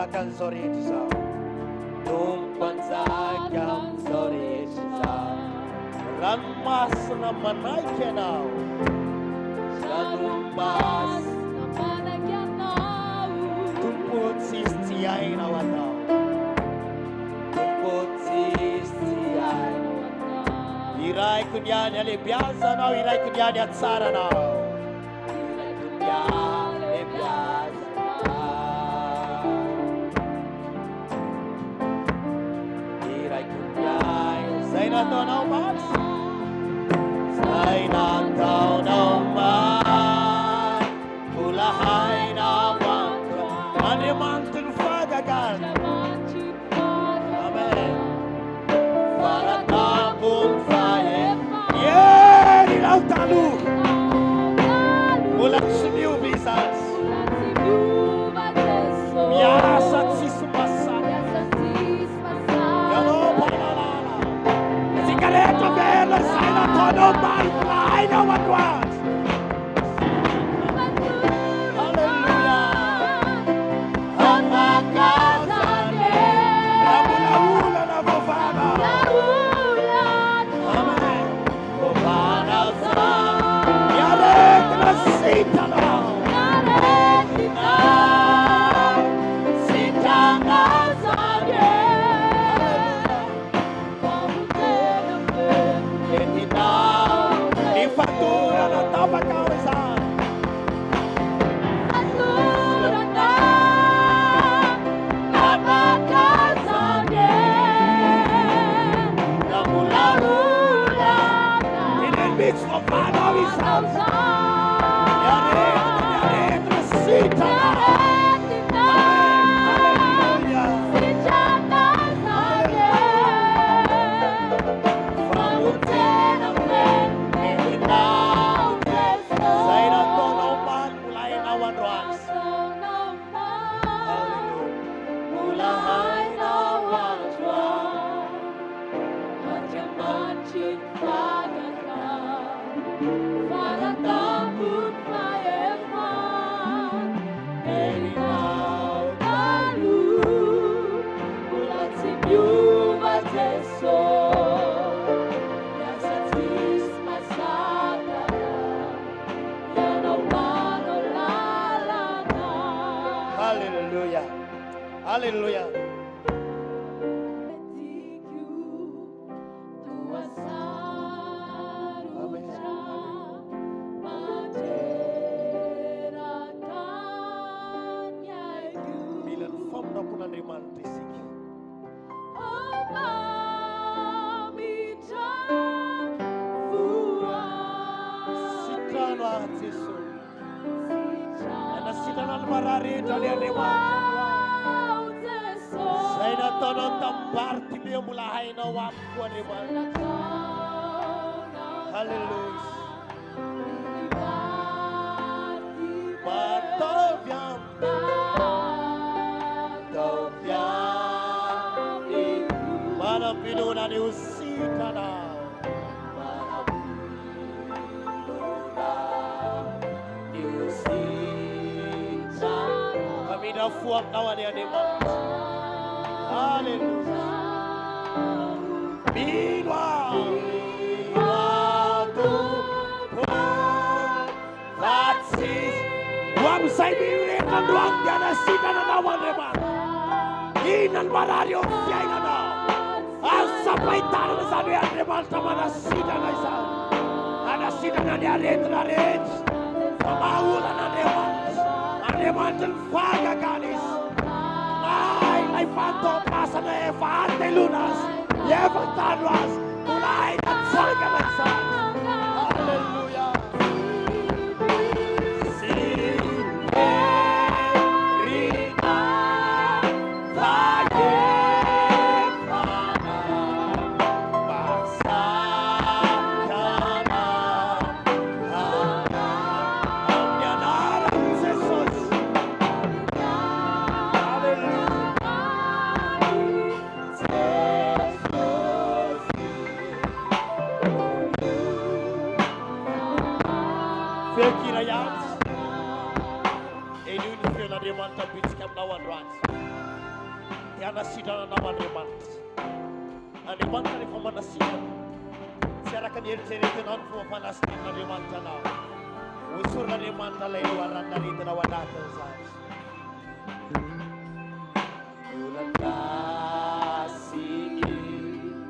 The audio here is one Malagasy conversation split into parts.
Mpanjakan'izao rehetra izao. Tompo Mpanjaka amin'izao rehetra izao. Ranomasina manaiky anao. Ranomasina manaiky anao. Tompo tsisy tsy hainao atao. Tompo tsisy tsy hainao atao. Iraiko ny any halebiazanao, iraiko ny any hatsaranao. Iraiko ny halebiazanao. Iraiko ny ahy, izay nataonao omaly. Izay nataonao omaly, mbola hainao androany. Andriamanitry ny fahagagana. Amen. Faratampony fahefa. Herinao taloha. Mbola tsy miova izany. Miasa tsisy masaka. Ianao mpalalala. Isika rehetra velona izay nataonao omaly mbola hainao androany. Alléluia. Afaka zany. Raha mbola olana voavanao. Amen. Voavanao zany. Ny aretina sitranao. Sitranao zany. Entinao ny fatorana tapakao izany. Fatorana tapaka zany. Raha mbola Teneno mihitsy voavanao izany. Ny aretina, ny aretina sitranao. Amen. Alléluia. Famonjena feno entinao. Izay nataonao omaly mbola hainao androany. Alléluia. Mbola hainao androany. Andriamanitry ny fahagagana, faratampony fahefana, herinao taloha, mbola tsy miova Jeso, miasa tsisy mahasakana, Ianao manao lalana. Alléluia. Alléluia. Toa sarotra mandreraka ny aiko. Mila ny famindrapon'Andriamanitra isika. Mamindra fo Sitrano ahy Jeso. Sitrano Nanasitrana ny marary rehetra anie Andriamanitra androany. Izay nataonao tamin'i Bartimeo mbola hainao amiko Andriamanitra. Alléluia. Mba ataovy amiko, ataovy amiko. Manam-pinoana ny ho sitrana. Manam-pinoana ny ho sitrana. Hamindra fo aminao anie Andriamanitra. Alléluia. Mino aho. Mino aho Tompo fa tsisy. Ho amin'izay mino rehetra androany dia hanasitrana anao Andriamanitra. Inona no marary eo amin'ny fiainanao? Azo tsapain-tanana izany hoe Andriamanitra manasitrana izany. Hanasitrana ny aretina rehetra. Fa mahaolana Andriamanitra. Andriamanitry ny fahagagana Izy. Mahay ilay fantaom-pasana efa hateloana azy, efa talo azy, mbola haina tsangana izany. Alléluia. Tsy herina fahefana mahasakana amin'ny anaran'i Jesosy. Alléluia. Feon-kira ihany. Henoy ny feon'Andriamanitra mibitsika aminao androany. Dia hanasitrana anao Andriamanitra. Andriamanitra rehefa manasitrana, tsy araka ny eritreretinao ny fomba fanasitran'Andriamanitra anao. Hoesorin'Andriamanitra ilay loharanon'aretina ao anatin'izany.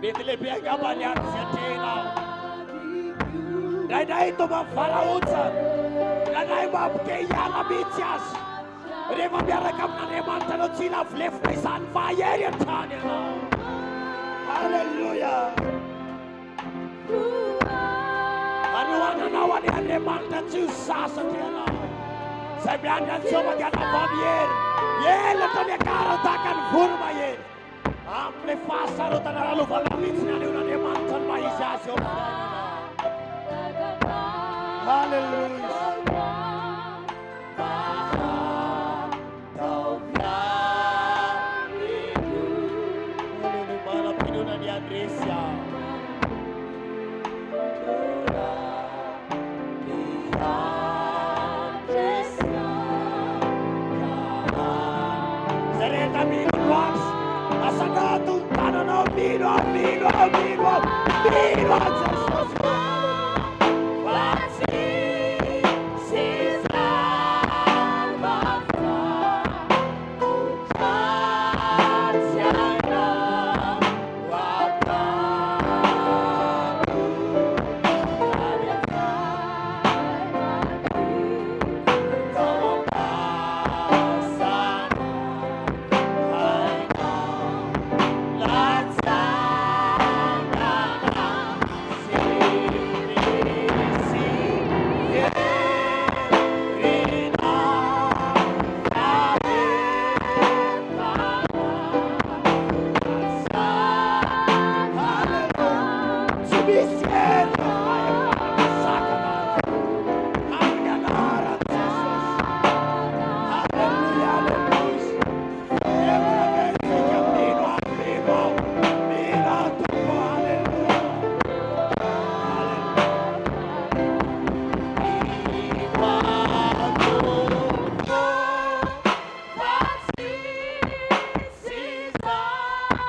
Mety lehibe angamba ny ady izay atrehinao. Indraindray toa mampivarahontsana, indraindray mampite hiala mihitsy aza. Rehefa miaraka amin'Andriamanitra ianao, tsy hilavo lefona izany fa hahery hatrany ianao. Haleloia! Ary ho ananao anie Andriamanitra tsy ho sasatra ianao. Izay miandry an'i Jehovah dia hanavao ny hery. Elatra miakara tahaka ny voromahery. Amin'ilay fahasarotana lalovanao mihitsy ny hanehoan'Andriamanitra ny maha izy azy eo amin'ny fiainanao. Haleloia. Manam-pinoana ny handresy aho. Izay rehetra mino androany, asandrato ny tananao, mino aho, mino aho, mino aho, mino aho Jesosy. Fa tsy Tsy misy hery na fahefana misakana azy. Amin'ny anaran'i Jesosy. Haleloia, haleloia. Mino aho, mino aho, mino aho Tompo, haleloia.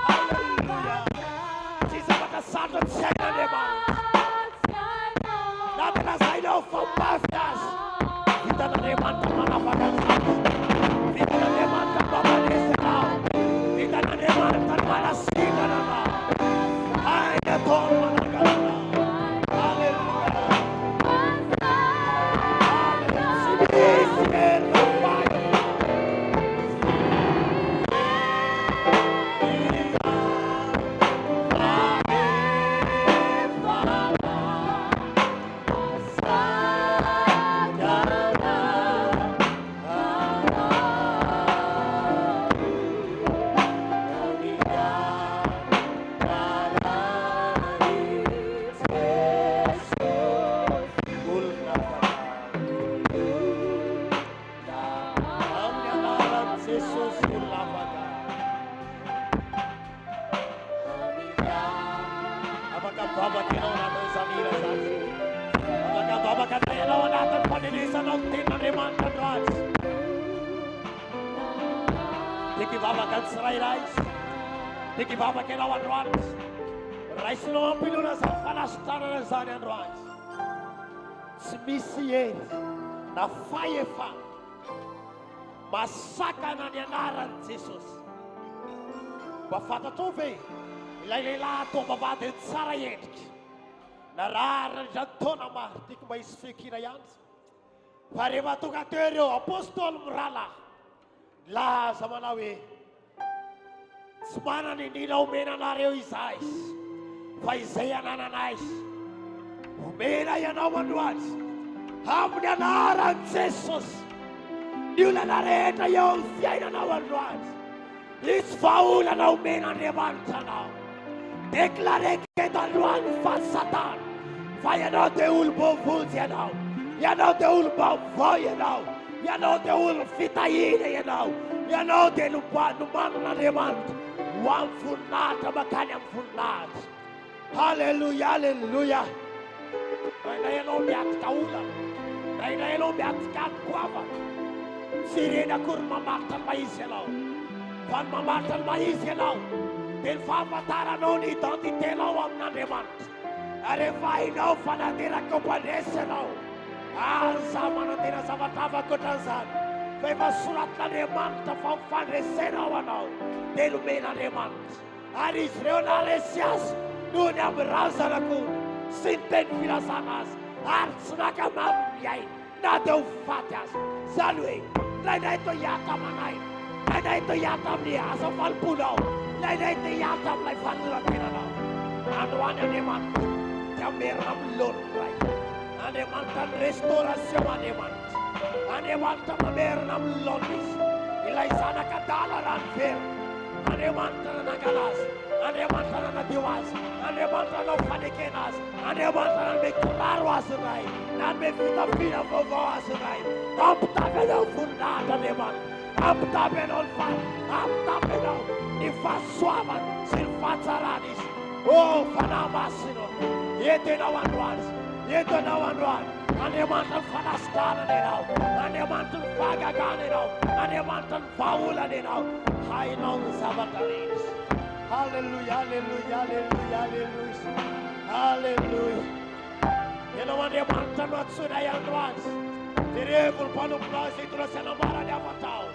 Haleloia. Tsy zavatra sarotra tsy hain'Andriamanitra. Na dia lazainao fa mafy aza, vitan'Andriamanitra manafaka anao. Vitan'Andriamanitra mampanesy anao. Vitan'Andriamanitra ny manasitrana anao. Hainy atao ny manangana anao. Haleloia. Haleloia. Tsy misy hery na fahefana. Amin'ny anaran'i Jesosy olona afaka. Afaka mivavaka ianao anatin'izany hira izany. Afaka mivavaka indray ianao anatin'ny fanelesanao ny tenin'Andriamanitra androany. Tiako hivavaka ny tsirairay. Tiako hivavaka ianao androany. Raisinao am-pinoana izany fanasitranana izany androany. Tsy misy hery na fahefana masakana ny anaran'i Jesosy. Mba fantatrao ve ilay lehilahy tao am-bavahady tsara endrika, narary nandritra ny taona maro? Tiako mba hisy feon-kira ihany. Fa rehefa tonga teo ireo apostoly mirahalahy, nilaza manao hoe, Tsy manana indrindra omena anareo izahay, fa izay anananay, omenay anao androany, amin'ny anaran'i Jesosy. Ny olana rehetra eo amin'ny fiainanao androany, hisy vahaolana omen'Andriamanitra anao. Déclareko eto androany fa Satana, fa ianao dia olom-boavonjy ianao, ianao dia olom-baovao ianao, ianao dia olon'ny fitahiana ianao, ianao dia nomanin'Andriamanitra ho amin'ny voninahitra mankany amin'ny voninahitra. Haleloia, haleloia. Indraindray ianao miatrika olana, indraindray ianao miatrika ady goavana. Tsy ireny akory no mamaritra ny maha izy anao. Fa ny mamaritra ny maha izy ianao dia ny fahafantaranao ny identité-nao amin'Andriamanitra. Ary efa hainao fa nateraka ho mpandresy ianao. Aza manantena zavatra hafa ankoatran'izany, fa efa soratin'Andriamanitra fa ho fandresena ho anao dia nomen'Andriamanitra. Ary izy ireo naharesy azy noho ny amin'ny ran'ny Zanak'ondry sy ny teny filazana azy, ary tsy nankamamy ny ainy na dia ho faty aza. Izany hoe, indraindray toa hiaritra aman'aina, indraindray toa hiaritra amin'ny asa fanompoanao, indraindray te hiaritra amin'ilay fanoloran-tenanao. Androany Andriamanitra dia hamerina amin'ny laoniny indray. Andriamanitra ny restauration Andriamanitra. Andriamanitra mamerina amin'ny laoniny izy. Ilay zanaka adala raha niverina. Andriamanitra nanangana azy. Andriamanitra nanadio azy. Andriamanitra nanao fanekena azy. Andriamanitra nanome kiraro azy indray. Nanome fitafiana vaovao azy indray. Hampitafy anao voninahitra Andriamanitra. Hampitafy anao ny fa hampitafy anao ny fahasoavany sy ny fahatsarany izy. Oh Fanahy Masina, eto ianao androany. Eto ianao androany. Andriamanitra ny fanasitranana ianao. Andriamanitra ny fahagagana ianao. Andriamanitra ny vahaolana ianao. Hainao ny zavatra rehetra. Haleloia, haleloia, haleloia, haleloia. Haleloia. Ianao Andriamanitra no antsoinay androany. Jerevo ny mpanomponao izay hitondra sy hanambara ny hafatrao.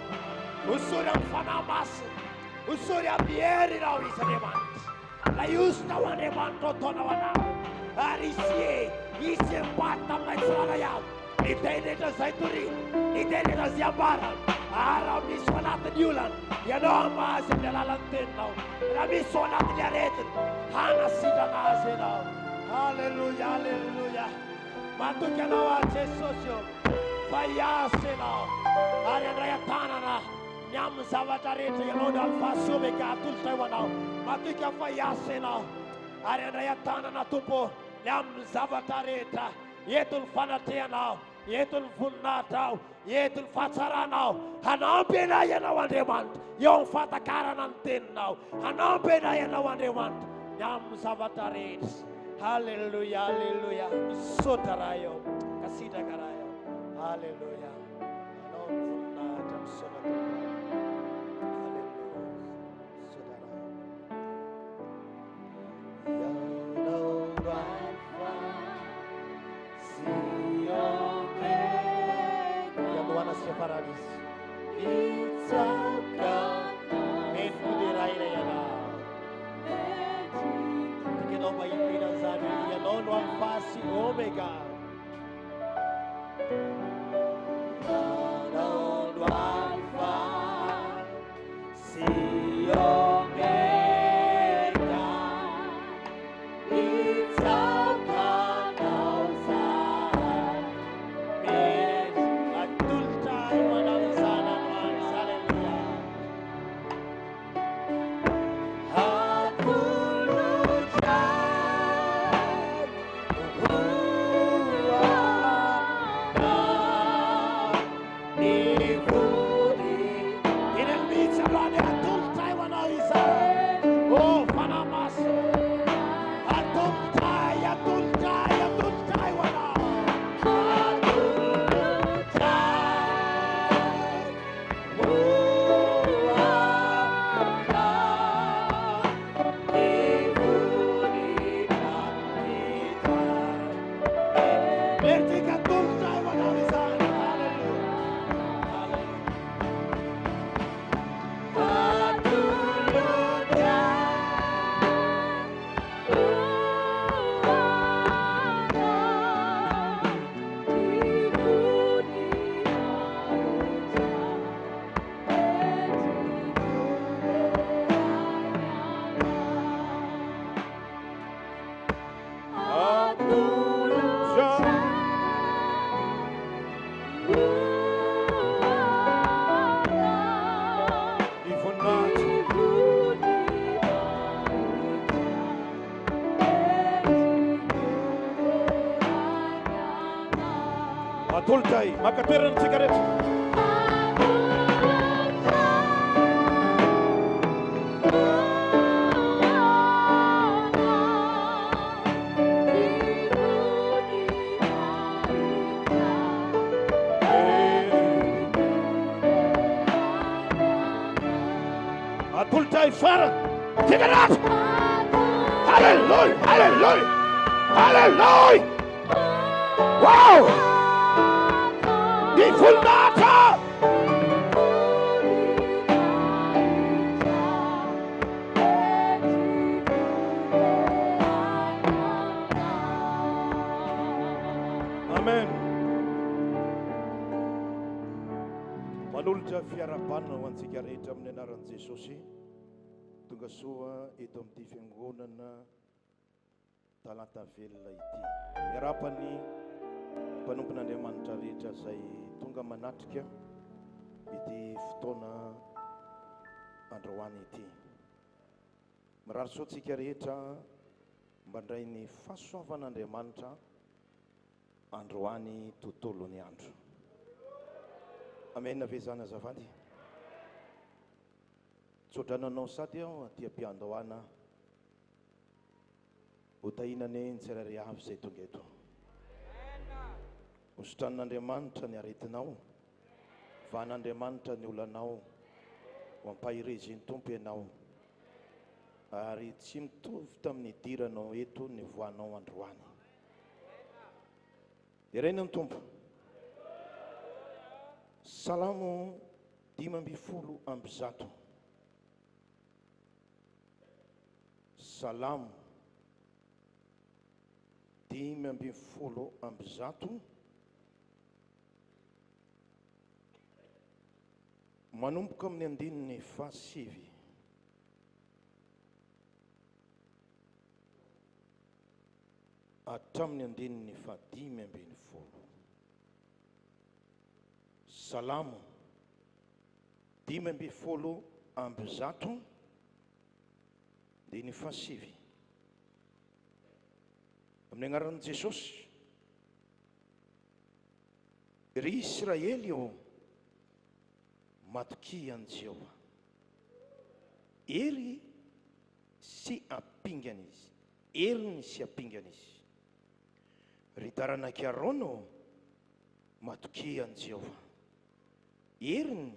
Hosory amin'ny Fanahy Masina. Hosory amin'ny herinao izy Andriamanitra. Ilay hosotra ho Andriamanitra ataonao anao. Ary hisy hery, hisy impact aminay tsirairay avy. Ny teny rehetra izay torina, ny teny rehetra izay ambarana. Ary raha misy ao anatin'ny olana, ianao hamaha azy amin'ny alalan'ny teninao. Raha misy ao anatin'ny aretina, hanasitrana azy ianao. Haleloia, haleloia. Matoky anao aho Jesosy ô, fa hiasa ianao ary handray an-tanana ny amin'ny zavatra rehetra. Ianao no Alfa sy Omega atolotray ho anao. Matoky aho fa hiasa ianao ary handray an-tanana Tompo ô, ny amin'ny zavatra rehetra. Eto ny fanatrehanao, eto ny voninahitrao, eto ny fahatsaranao. Hanampy anay ianao Andriamanitra eo amin'ny fahatakarana ny teninao. Hanampy anay ianao Andriamanitra ny amin'ny zavatra rehetra. Haleloia, haleloia. Misaotra Ray ô. Kasitraka Ray ô. Haleloia. Anao ny voninahitra misaotra Tompo. Haleloia. Misaotra Ray. Ianao no Alfa sy Omega. Fiandohana sy fiafarana izy. Mendrika ho deraina ianao. Tiako ianao mba hiteny an'izany hoe ianao no Alfa sy Omega. Ianao no Alfa sy Omega. Mitsaoka anao izahay. Mendrika atolotra ahy ho anao izany androany. Haleloia. Atolotra ho anao ny voninahitra. Ireny mihitsy androany atolotra ahy ho anao izany. Oh, Fanahy Masina. Atolotra ahy, atolotra ahy, atolotra ahy ho anao. Atolotra ahy ho anao ny voninahitra. Mendrika atolotra ahy ho anao izany. Haleloia. Haleloia. Atolotra Atolotra Ny voninahitra. Atolotra ahy. Maka toerana antsika rehetra. Ilay farany. Tsika rehetra. Haleloia, haleloia, haleloia. Wow! Ny voninahitra. Amen. Manolotra fiarahabana ho antsika rehetra amin'ny anaran'i Jesosy. Tonga soa eto amin'ity fiangonana Talata Velona ity. Miarahaba ny mpanompon'Andriamanitra rehetra izay tonga manatrika ity fotoana androany ity. Mirary soa antsika rehetra mba handray ny fahasoavan'Andriamanitra androany tontolo ny andro. Amen ve izany azafady? Tsodrano anao sady aho aty am-piandohana. Ho tahiana anie ny tsirairay avy izay tonga eto. Ho sitranin'Andriamanitra ny aretinao. Vahan'Andriamanitra ny olanao. Ho ampaherezin'ny Tompo ianao. Ary tsy mitovy tamin'ny nidiranao eto ny voanao androany. Deraina ny Tompo. Salamo 115. Salamo 115. Manomboka amin'ny andininy fahasivy. Hatramin'ny andininy fahadimy ambin'ny folo. Salamo 115, andininy fahasivy. Amin'ny anaran'i Jesosy. Ry Israely ô, matokia an'i Jehovah. Hery sy ampingana izy. Heriny sy ampingana izy. Ry taranak'i Arona ô, matokia an'i Jehovah. Heriny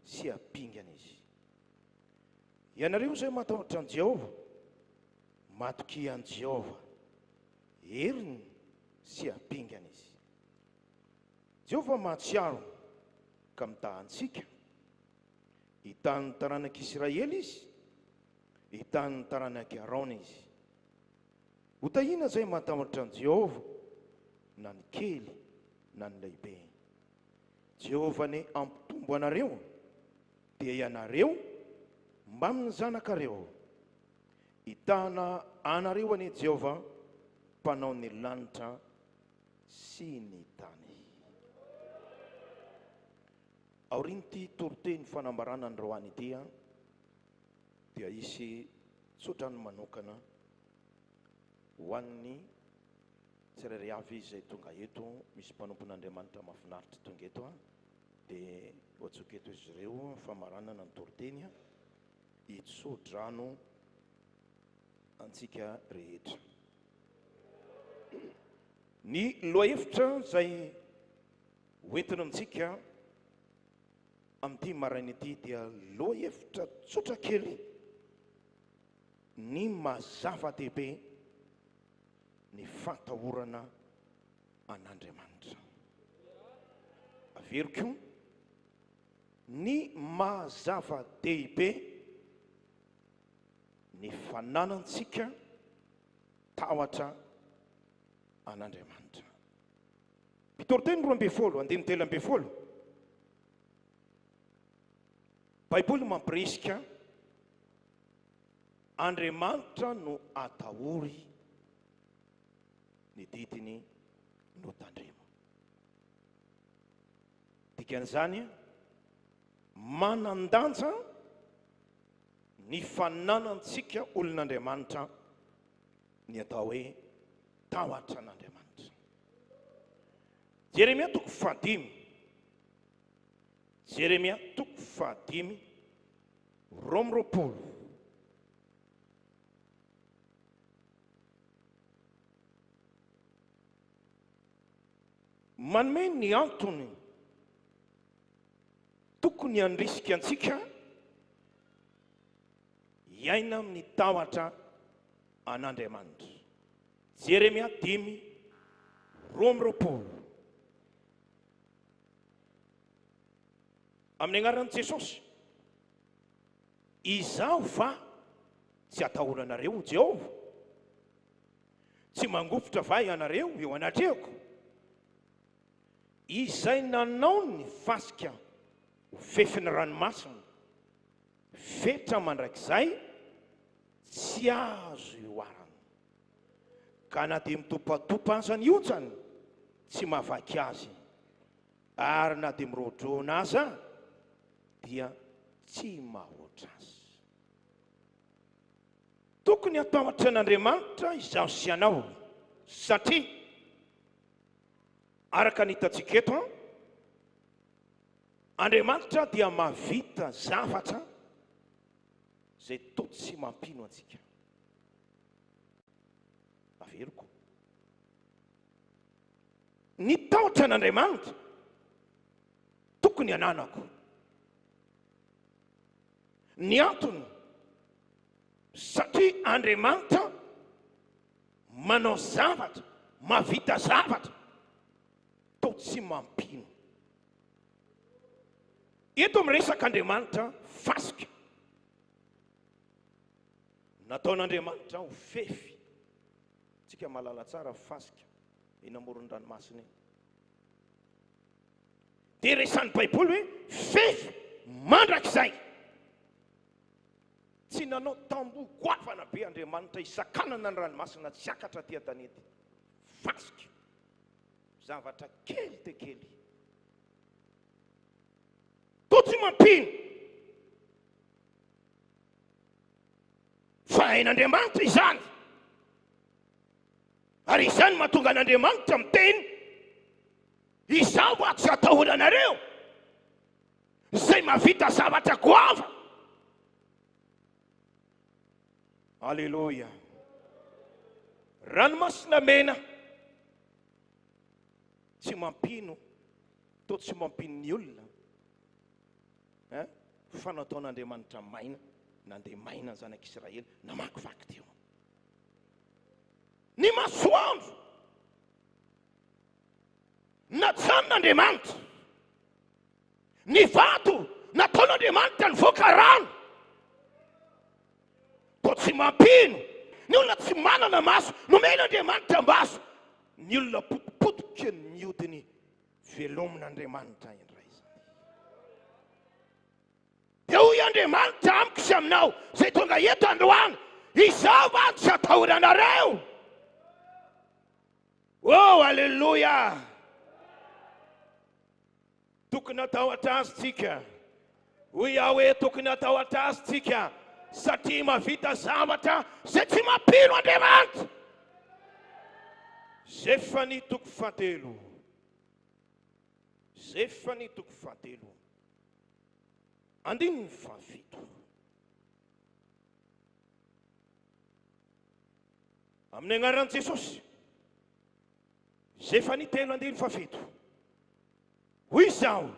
sy ampingana izy. Ianareo izay matahotra an'i Jehovah, matokia an'i Jehovah. Heriny sy ampingana izy. Jehovah mahatsiaro ka mitaha antsika. Hitaha ny taranak'Israely izy, hitaha ny taranak'i Arona izy. Hotahiana izay matahotra an'i Jehovah, na ny kely na ny lehibe. Jehovah anie hampitombo anareo, dia ianareo mbamin'ny zanakareo. Hitahana anareo anie Jehovah, Mpanao ny lanitra sy ny tany. Aorian'ity toriteny fanambarana androany ity dia hisy tsodrano manokana ho an'ny tsirairay avy izay tonga eto. Misy mpanompon'Andriamanitra mahafinaritra tonga eto dia ho antsoiko eto izy ireo famaranana ny toriteny hitsodrano antsika rehetra. Ny lohahevitra izay hoentina amintsika amin'ity maraina ity dia lohahevitra tsotra kely, ny maha zava-dehibe ny fahatahorana an'Andriamanitra. Averiko, ny maha zava-dehibe ny fananantsika tahotra an'Andriamanitra. Mpitoriteny 12, andininy 13. Baiboly mampirisika, Andriamanitra no atahory, ny didiny no tandremo. Dikan'izany, manan-danja ny fananantsika olon'Andriamanitra ny atao hoe tahotra an'Andriamanitra. Jeremia toko fahadimy. Jeremia toko fahadimy, 22. Manome ny antony tokony handrisika antsika. Hiaina amin'ny tahotra an'Andriamanitra. Jeremia 25. Amin'ny anaran'i Jesosy. Izaho va tsy atahoranareo, hoy Jehovah? Tsy mangovitra va ianareo eo anatrehako? Izay nanao ny fasika ho fefin'ny ranomasina, fetra mandrakizay tsy azo ihoarana. Ka na dia mitopatopa aza ny onjany, tsy mahavaky azy, ary na dia miroadroana aza, dia tsy mahoatra azy. Tokony hatahotra an'Andriamanitra izaho sy ianao, satria araka ny hitantsika eto, Andriamanitra dia mahavita zavatra izay toa tsy mampino antsika. Averiko. Ny tahotra an'Andriamanitra tokony hananako. Ny antony, satria Andriamanitra manao zavatra, mahavita zavatra toa tsy mampino. Eto miresaka Andriamanitra fasika. Nataon'Andriamanitra ho fefy. Tsika mahalala tsara fasika eny amoron-dranomasina eny. Dia resahin'ny Baiboly hoe fefy mandrakizay. Tsy nanao tamboho goavana be Andriamanitra hisakanana ny ranomasina tsy hiakatra aty an-tanety. Fasika. Zavatra kely dia kely. Toa tsy mampino. Fa hain'Andriamanitra izany. Ary izany mahatonga an'Andriamanitra miteny, Izaho va tsy atahoranareo, izay mahavita zavatra goavana. Aleloia. Ranomasina mena tsy mampino, toa tsy mampino ny olona. Hein? Fa nataon'Andriamanitra maina, nandeha maina ny zanak'Israely, namakivaky teo. Ny masoandro najanon'Andriamanitra, ny vato nataon'Andriamanitra nivoaka rano. Toa tsy mampino ny olona tsy manana maso, nomen'Andriamanitra maso. Ny olona potipotika ny hodiny, velomin'Andriamanitra indray izany. Dia hoy Andriamanitra amiko sy aminao izay tonga eto androany, Izaho va no tsy atahoranareo? Oh, aleloia! Tokony hatahotra Azy tsika. Hoy aho hoe tokony hatahotra Azy tsika, satria mahavita zavatra izay tsy mampino Andriamanitra. Zefania toko fahatelo. Zefania toko fahatelo. Andininy fahafito. Amin'ny anaran'i Jesosy. Zefania telo andininy fahafito. Hoy izaho,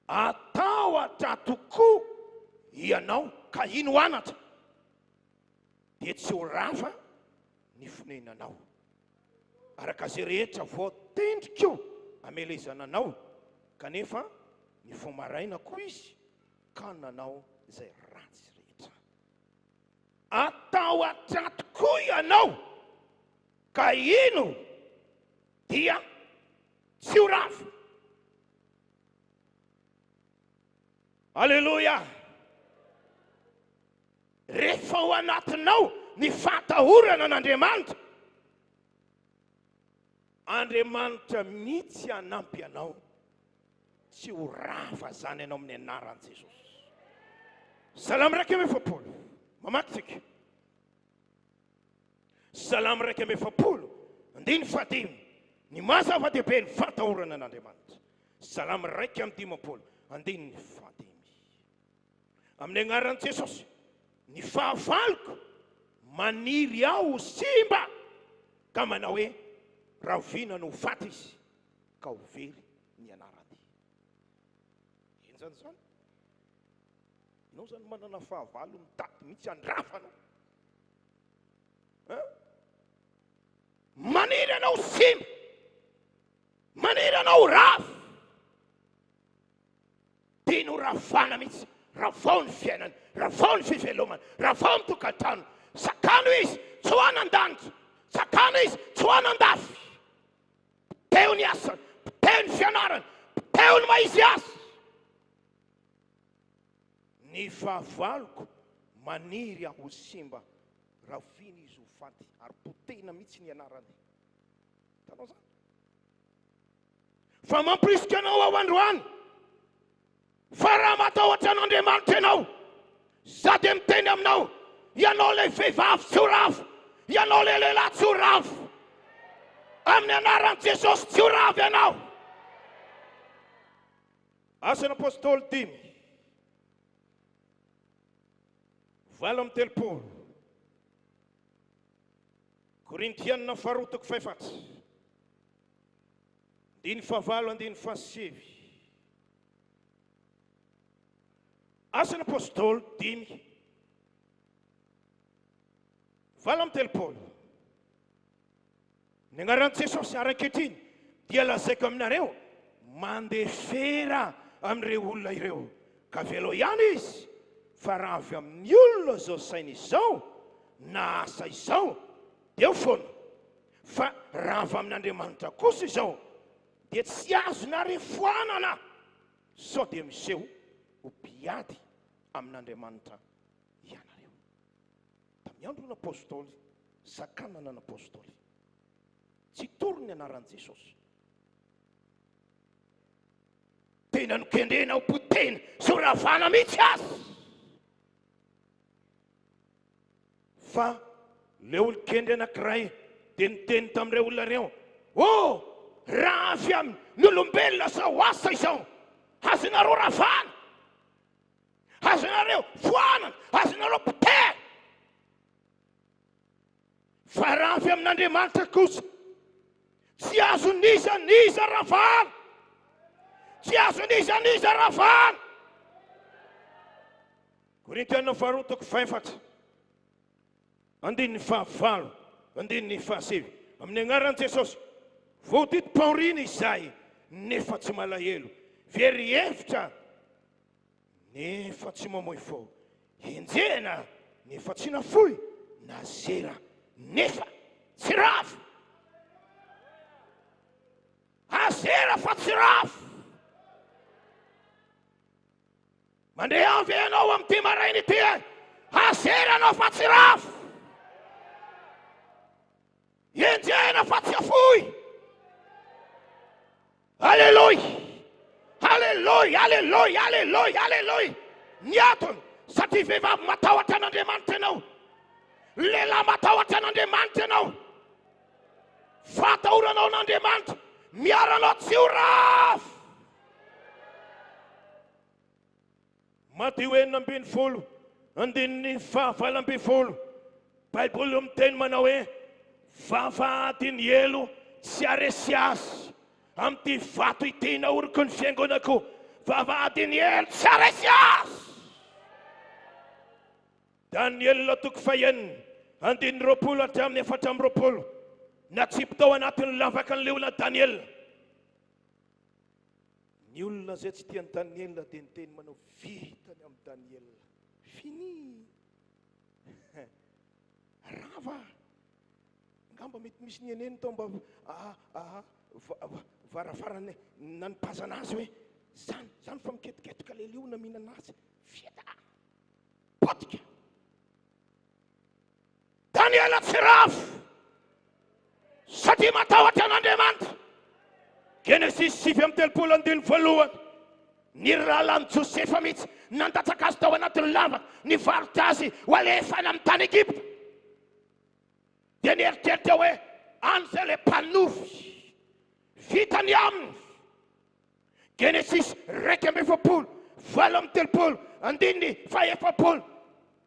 Atahotra tokoa ianao ka hino anatra, dia tsy ho rava ny fonenanao. Araka izay rehetra voatendriko hamelezana anao, kanefa nifoha maraina koa izy ka nanao izay ratsy rehetra. Atahotra tokoa ianao ka hino dia tsy ho rava. Aleloia! Rehefa ao anatinao ny fahatahorana an'Andriamanitra, Andriamanitra mihitsy hanampy anao tsy ho rava zany ianao amin'ny anaran'i Jesosy. Salamo 41, mamaky tsika. Salamo 41, andininy fahadimy, ny maha zava-dehibe ny fahatahorana an'Andriamanitra. Salamo 51, andininy fahadimy. Amin'ny anaran'i Jesosy, ny fahavaloko maniry aho ho simba ka manao hoe, Rahoviana no ho faty izy ka ho very ny anarany. Henjana izany. Ianao izany manana fahavalo mitady mihitsy handrava anao. Hein? Maniry anao ho simba. Maniry anao ho rava. Tiany ho ravana mihitsy. Ravao ny fiainany, ravao ny fivelomany, ravao ny tokantrano. Sakano izy tsy ho any an-danitra. Sakano izy tsy ho any an-dafy. Poteho ny asany, poteho ny fianarany, poteho ny maha izy azy. Ny fahavaloko maniry aho ho simba, rahoviana izy ho faty ary potehina mihitsy ny anarany. Hitanao izany? Fa mampirisika anao aho androany fa raha matahotra an'Andriamanitra ianao, za dia miteny aminao, ianao ilay vehivavy tsy ho rava, ianao ilay lehilahy tsy ho rava. Amin'ny anaran'i Jesosy tsy ho rava ianao. Asan'ny Apostoly dimy, 38. Korintianina faharoa toko fahefatra, andininy fahavalo, andininy fahasivy. Asan'ny Apostoly dimy, 38. Ny anaran'i Jesosy, ary ankehitriny dia lazaiko aminareo, mandefera amin'ireo olona ireo, ka avelao ihany izy, fa raha avy amin'ny olona izao saina izao, na asa izao, dia eo foana, fa raha avy amin'Andriamanitra kosa izao, dia tsy azonareo foanana, sao dia miseho ho mpiady amin'Andriamanitra ianareo. Tamin'ny andron'ny Apostoly, sakanana ny Apostoly. Tsy hitory ny anaran'i Jesosy. Tena nokendrena ho potehina sy ho ravana mihitsy aza. Fa ilay olon-kendry anankiray dia niteny tamin'ireo olona ireo, Oh, raha avy amin'ny olombelona izao asa izao, azonareo ravana. Azonareo foanana, azonareo potehina. Fa raha avy amin'Andriamanitra kosa, tsy azon'iza n'iza ravana. Tsy azon'iza n'iza ravana. Korintiana faharoa toko fahefatra, andininy fahavalo, andininy fahasivy. Amin'ny anaran'i Jesosy, voadidim-pahoriana izahay, nefa tsy malahelo. Very hevitra Nefa tsy mamoy fo. Henjehina nefa tsy nafoy, nazera nefa tsy rava. Azera fa tsy rava. Mandre ahy ve ianao amin'ity maraina ity e? Azera ianao fa tsy rava. Henjehina fa tsy afoy. Aleloia! Aleloia! Aleloia! Aleloia! Aleloia! Ny antony, satria vehivavy matahotra an'Andriamanitra ianao. Lehilahy matahotra an'Andriamanitra ianao. Fatahoranao an'Andriamanitra, miaro anao tsy ho rava. Matio 16, andininy faha-18, Baiboly no miteny manao hoe, Vavahady ny helo tsy haharesy azy, amin'ity vato ity naoriko ny fiangonako, vavahady ny helo tsy haharesy azy. Daniela toko fahenina, andininy 20 hatramin'ny 24, Natsipy tao anatin'ny lavaka ny liona Daniela. Ny olona izay tsy tia an'i Daniela dia niteny manao vita ny amin'i Daniela. Fini. Rava. Angamba mety misy niheneno tao mba varavarana nanipazana azy hoe zany, zany fa miketoketoka ilay liona mihinana azy. Vita. Potika. Daniela tsy ravo satria matahotra an'Andriamanitra. Genesisy 39 andininy voalohany. Ny rahalahin'i Josefa mihitsy nandatsaka azy tao anatin'ny lavaka, nivarotra azy ho alefa any amin'ny tany Egypta. Dia nieritreritra hoe any izay ilay mpanofy vita ny aminy. Genesisy 41, 38, andininy faha-40.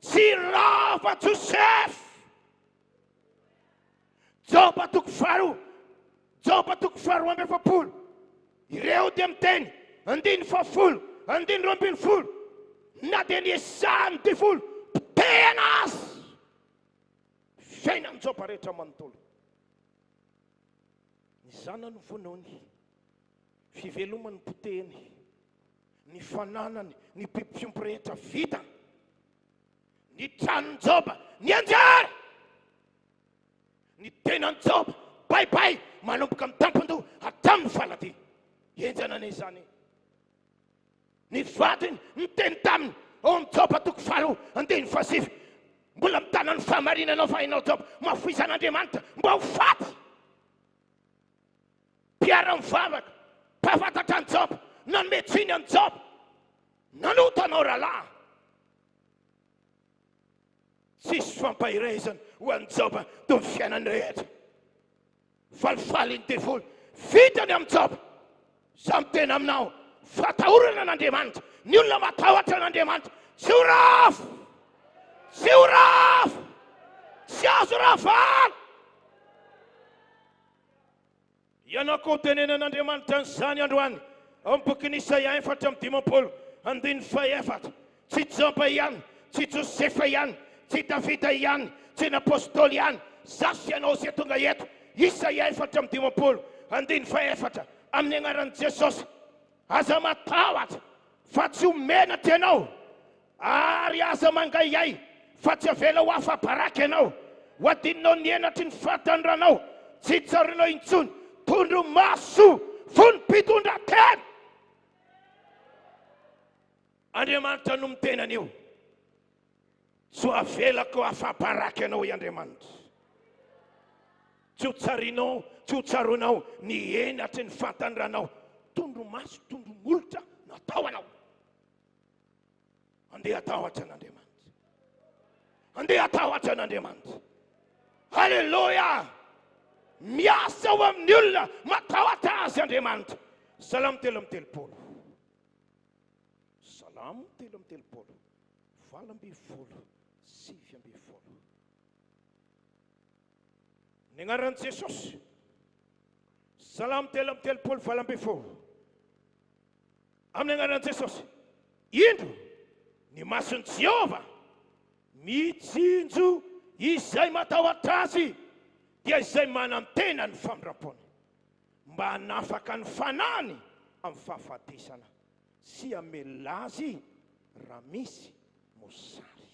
Tsy rava Josefa. Joba toko faharoa, Joba toko faha-42. Ireo dia miteny, andininy faha-10, andininy 12. Na dia niezahan'ny devoly potehina aza fiainan'i Joba rehetra manontolo. Ny zanany vonoiny, fivelomany potehiny, ny fananany, ny biby fiompy rehetra vitany, ny tranon'i Joba nianjera, ny tenan'i Joba baibay manomboka amin'ny tampon-doha hatramin'ny faladia. Henjana anie izany e! Ny vadiny niteny taminy ao amin'ny Joba toko faharoa andininy fahasivy, Mbola mitana ny fahamarinanao va ianao Joba? Mafoizan'Andriamanitra mba ho faty. Mpiara-mivavaka, mpahafantatra an'i Joba, nanome tsiny an'i Joba, nanota anao rahalahy. Tsisy fampaherezana ho an'i Joba teo amin'ny fiainany rehetra. Falifaly ny devoly. Vita ny amin'i Joba. Izaho miteny aminao, fatahorana an'Andriamanitra. Ny olona matahotra an'Andriamanitra tsy ho rava. Tsy ho rava. Tsy azo ravana. Ianao koa tenenan'Andriamanitra an'izany androany ao amin'ny bokin'i Isaia 54 andininy fahefatra. Tsy Joba ihany, tsy Josefa ihany, tsy Davida ihany, tsy ny Apostoly ihany, za sy ianao izay tonga eto, Isaia 54, andininy fahefatra, amin'ny anaran'i Jesosy, aza matahotra fa tsy ho menatra ianao, ary aza mangaihay fa tsy avela ho afa-baraka ianao, ho adinonao ny henatry ny fahatanoranao, tsy tsaroanao intsony, tondro-maso fony mpitondra-tena. Andriamanitra no miteny an'io. Tsy ho avelako afa-baraka ianao, hoy Andriamanitra. Tsy ho tsarinao, tsy ho tsaroanao ny henatry ny fahatanoranao. Tondro-maso, tondro-molotra natao anao. Andeha hatahotra an'Andriamanitra. Andeha hatahotra an'Andriamanitra. Haleloia! Miasa ao amin'ny olona matahotra azy Andriamanitra. Salamo 33. Salamo 33, 18, 19. Ny anaran'i Jesosy. Salamo 33, 18. Amin'ny anaran'i Jesosy. Indro ny mason'i Jehovah mitsinjo izay matahotra azy, dia izay manantena ny famindram-pony. mba hanafaka ny fanahiny amin'ny fahafatesana sy hamelona azy raha misy mosary.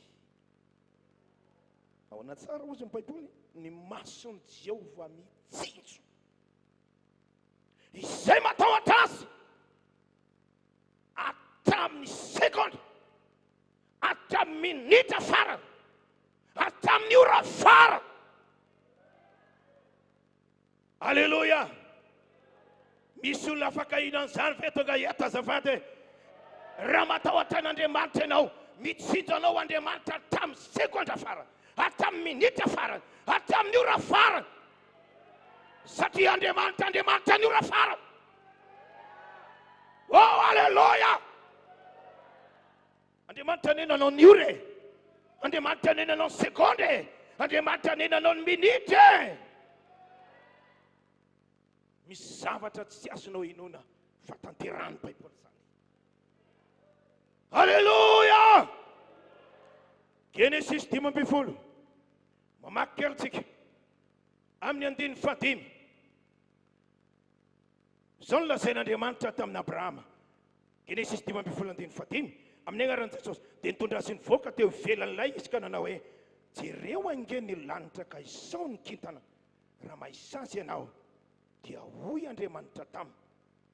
Ahoana tsara hozy ny Baiboly? Ny mason'i Jehovah mitsinjo izay matahotra azy hatramin'ny segondra, hatramin'ny minitra farany, hatramin'ny ora farany. Aleloia! Misy olona afaka hino an'izany ve tonga eto azafady e? Raha matahotra an'Andriamanitra ianao, mitsinjo anao Andriamanitra hatramin'ny segondra farany, hatramin'ny minitra farany, hatramin'ny ora farany. Satria Andriamanitra, Andriamanitra ny ora farany. Oh, aleloia! Andriamanitra anie nanao ny ora e! Andriamanitra anie nanao ny segondra e! Andriamanitra anie nanao ny minitra e! Misy zavatra tsy azonao inoana fa tanterahan'ny Baiboly izany. Alléluia! Genesisy 15. Mamaky kely tsika amin'ny andininy fahadimy. Izao no lazain'Andriamanitra tamin'i Abrahama, Genesisy 15 andininy fahadimy, Amin'ny anaran'i Jesosy, dia nitondra azy nivoaka teo ivelan'ilay izy ka nanao hoe, Jereo ange ny lanitra ka isao ny kintana, raha mahisa azy ianao. Dia hoy Andriamanitra taminy,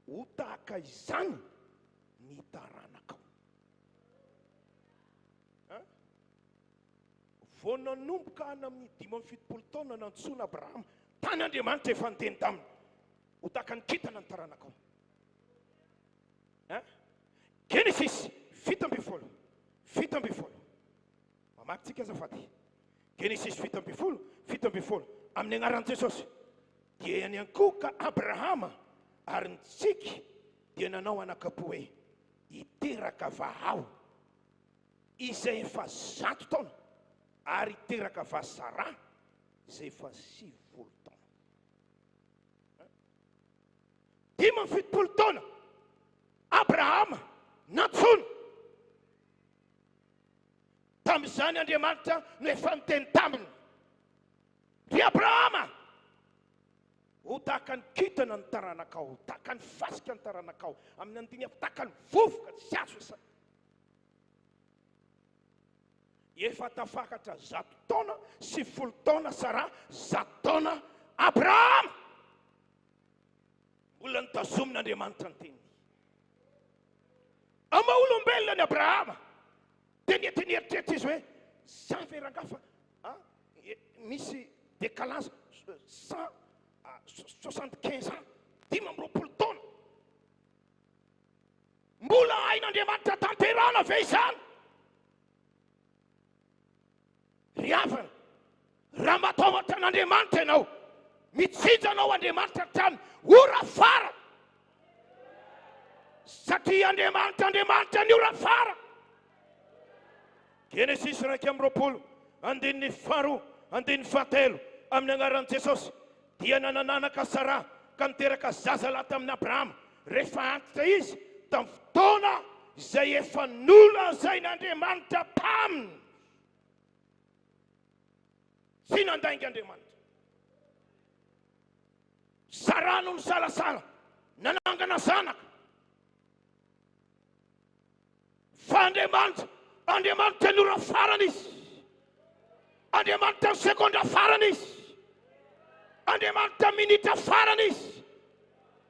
Ho tahaka izany ny taranakao. Vao nanomboka any amin'ny 75 taona nantsoina Abrahama, tany Andriamanitra efa niteny taminy, Ho tahaka ny kintana ny taranakao. Hein? Genesisy 17, 17. Mamaky tsika azafady. Genesisy 17, 17. Amin'ny anaran'i Jesosy. Dia niankohoka Abrahama ary nitsiky dia nanao anakapo hoe, hiteraka va aho izay efa 100 taona ary hiteraka va Saraha izay efa 90 taona. 75 taona Abrahama nantsoina. Tamin'izany Andriamanitra no efa niteny taminy, Ry Abrahama, ho tahaka ny kintana ny taranakao, ho tahaka ny fasika ny taranakao, amin'ny andininy hafa, tahaka ny vovoka tsy azo isaina. Efa tafakatra 100 taona sy 10 taona Saraha, 100 taona Abrahama. Mbola notazomin'Andriamanitra ny teniny. Amin'ny maha olombelona an'i Abrahama, dia nety nieritreritra izy hoe, Za ve rangahy fa misy décalage 175 ans, 25 taona. Mbola hain'Andriamanitra tanterahana ve izany? Ry havana, raha matahotra an'Andriamanitra ianao, mitsinjo anao Andriamanitra hatramin'ny ora farany. Satria Andriamanitra, Andriamanitra ny ora farany. Genesisy 21, andininy faharoa, andininy fahatelo, amin'ny anaran'i Jesosy, dia nanananaka Saraha ka niteraka zazalahy tamin'i Abrahama rehefa antitra izy, tamin'ny fotoana izay efa nolazain'Andriamanitra taminy. Tsy nandainga Andriamanitra. Saraha no nisalasala, nanangana zanaka. Fa Andriamanitra, Andriamanitra ny ora farany Izy. Andriamanitra ny segondra farany Izy. Andriamanitra minitra farany Izy.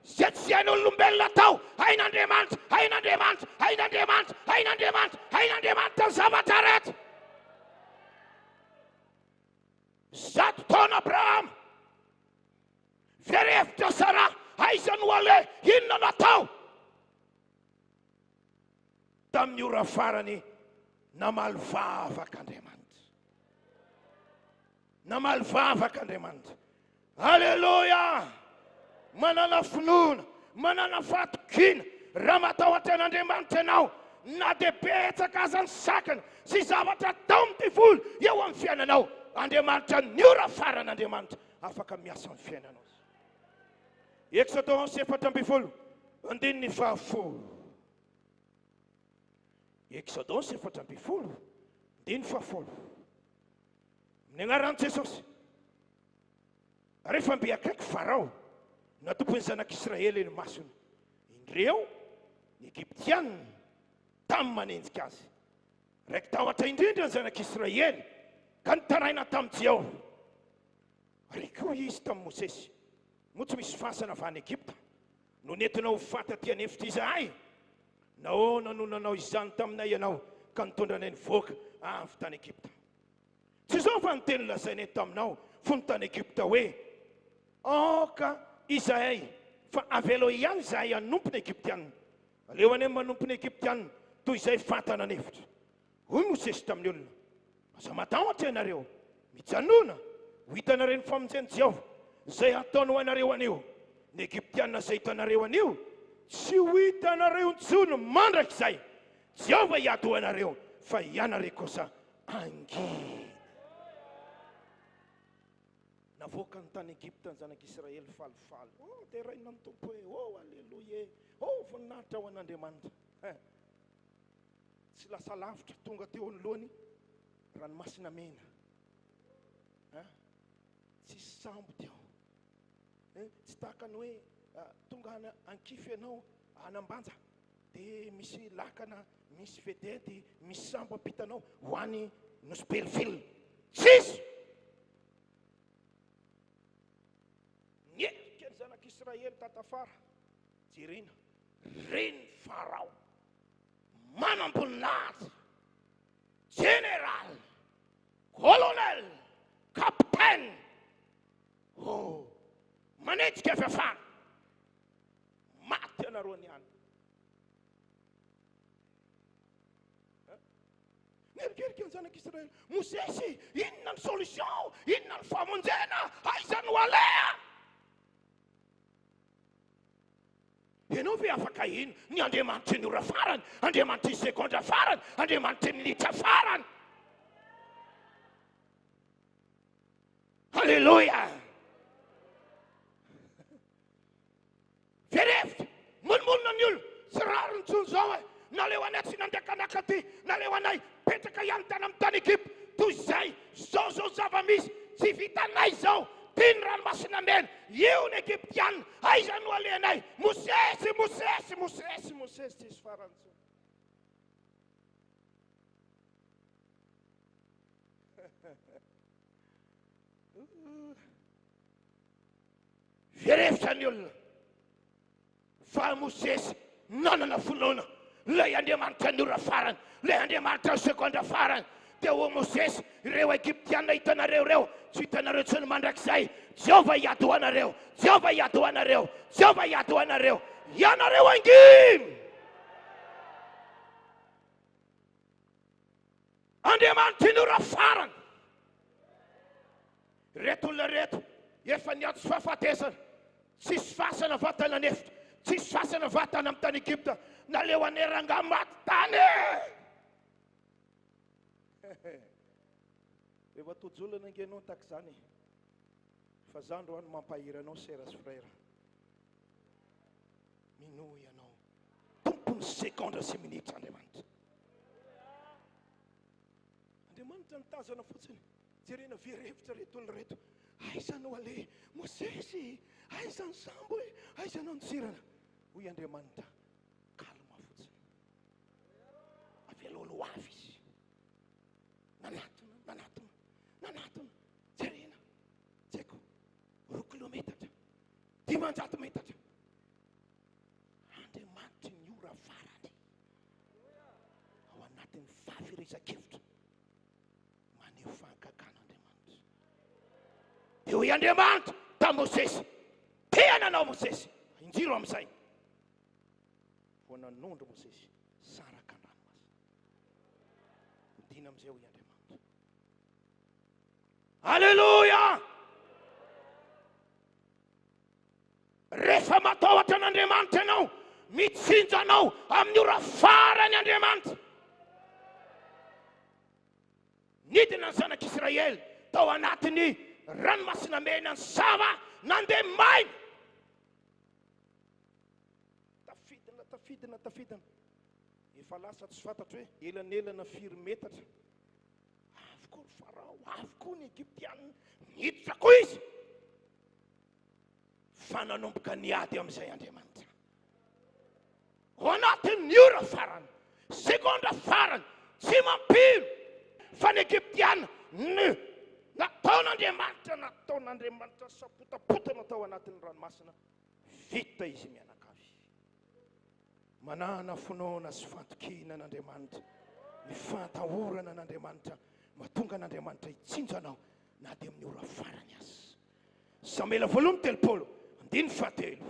Izay tsy hain'olombelona atao, hain'Andriamanitra, hain'Andriamanitra, hain'Andriamanitra, hain'Andriamanitra, hain'Andriamanitra ny zavatra rehetra. 100 taona Abrahama, very hevitra Saraha, aiza no aleha, inona no atao? Tamin'ny ora farany, namaly vavaka Andriamanitra. Namaly vavaka Andriamanitra. Aleloia! Manana finoana, manana fahatokiana, raha matahotra an'Andriamanitra ianao, na dia betsaka aza ny sakana sy zavatra ataon'ny devoly eo amin'ny fiainanao, Andriamanitra ny ora farany Andriamanitra afaka miasa amin'ny fiainanao. Eksodosy 14, andininy fahafolo. Eksodosy 14, andininy fahafolo. Amin'ny anaran'i Jesosy. Rehefa mby akaiky Farao, natompon'ny zanak'Israely ny masony. Indreo ny Egyptiana tamy manenjika azy. Raiki-tahotra indrindra ny zanak'Israely ka nitaraina tamin'i Jehovah. Ary koa izy tamin'i Mosesy, Moa tsy misy fasana va any Egypta no nentinao ho faty aty an'efitra izahay? Nahoana no nanao izany taminay ianao ka nitondra anay nivoaka avy tany Egypta? Tsy izao va ny teny lazainay taminao fony tany Egypta hoe, Aoka izahay, fa avelao ihany izahay hanompo ny Egyptiana. Aleo anie manompo ny Egyptiana toy izay fatana an'efitra. Hoy Mosesy tamin'ny olona, Aza matahotra ianareo, mijanòna, ho hitanareo ny famonjen'i Jehovah, izay hataony ho anareo anio. Ny Egyptiana izay hitanareo anio, tsy ho hitanareo intsony mandrakizay. Jehovah hiady ho anareo, fa ianareo kosa hangina. Navoakany tany Egypta ny zanak'Israely falifaly. Oh, deraina ny Tompo e! Oh, aleloia e! Oh, voninahitra ho an'Andriamanitra. Eh. Tsy lasa lavitra, tonga teo anoloany ranomasina mena. Eh? Tsisy sambo teo. Eh? Tsy tahaka ny hoe ah, tonga any Ankify ianao, any Ambanja, dia misy lakana, misy vedety, misy sambo ampitanao ho any Nosy Belleville. Tsisy! Niherika ny zanak'Israely tatafara, jerena, reny Farao. Manamboninahitra, Général, Colonel, Capitaine, oh, manenjika avy afara, maty ianareo niany. Nierikerika ny zanak'Israely, Mosesy, inona ny solution? Inona ny famonjena? Aiza no aleha? Ianao ve afaka hino ny Andriamanitry ny ora farany, Andriamanitry ny segondra farany, Andriamanitry ny minitra farany? Alléluia! Very hevitra, monomonona ny olona, tsy rariny intsony izao e! Naleo anay tsy nandeha kanaka aty, naleo anay petraka. nipetraka ihany tany amin'ny tany Egypta toy izay izao izao zava-misy, tsy vitanay izao, ty ny ranomasina mena, io ny Egyptiana, aiza no alehanay? Mosesy, Mosesy, Mosesy, Mosesy, tsisy farany intsony. Very hevitra ny olona fa Mosesy nanana finoana ilay Andriamanitra ny ora farany, ilay Andriamanitra ny segondra farany. Dia hoy Mosesy, ireo Egyptiana hitanareo ireo, tsy hitanareo intsony mandrakizay. Jehovah hiady ho anareo, Jehovah hiady ho anareo, Jehovah hiady ho anareo. Ianareo hangina! Andriamanitry ny ora farany. Ireto olona ireto efa niantso fahafatesana. Tsisy fasana vatana an'efitra, tsisy fasana vatana amin'ny tany Egypta. Naleo anay rangahy maty tany e! Rehefa tojo olana ange ianao tahaka izany e. Fa za androany mampahery anao sera sy frère. Minoa ianao. Tompon'ny segondra sy minitra Andriamanitra. Andriamanitra nitazana fotsiny. Jerena very hevitra reto olona reto. Aiza no aleha? Mosesy, aiza ny sambo e? Aiza no andosirana? Hoy Andriamanitra, calme fotsiny. Avelao ho avy izy. Nanatona, nanatona, nanatona. Jerena, tsy haiko, 2 kilometatra, 500 metatra. Andriamanitry ny ora farany. Ao anatin'ny fahaverezan-kevitra. Maneho fahagagana Andriamanitra. Dia hoy Andriamanitra tamin'i Mosesy, Tea nanao Mosesy, injiro amin'izay. Vao nanondro Mosesy, saraka ny ranomasina. Midina amin'izay hoy Andriamanitra. Alléluia! Rehefa matahotra an'Andriamanitra ianao, mitsinjo anao amin'ny ora farany Andriamanitra. Nidina ny zanak'Israely tao anatin'ny ranomasina mena nisava nandeha maina. Tafidina, tafidina, tafidina. Efa lasa tsy fantatro hoe elanelana firy metatra. Avy koa ny Farao, avy koa ny Egyptianina. Niditra koa izy. Fa nanomboka niady amin'izay Andriamanitra. Ao anatin'ny ora farany, segondra farany, tsy mampino fa ny Egyptiana no nataon'Andriamanitra, nataon'Andriamanitra sapotapotana tao anatin'ny ranomasina. Vita izy mianakavy. Manana finoana sy fantokiana an'Andriamanitra, ny fahatahorana an'Andriamanitra, mahatonga an'Andriamanitra hitsinjo anao na dia amin'ny ora farany aza. Samoela voalohany 30, andininy fahatelo.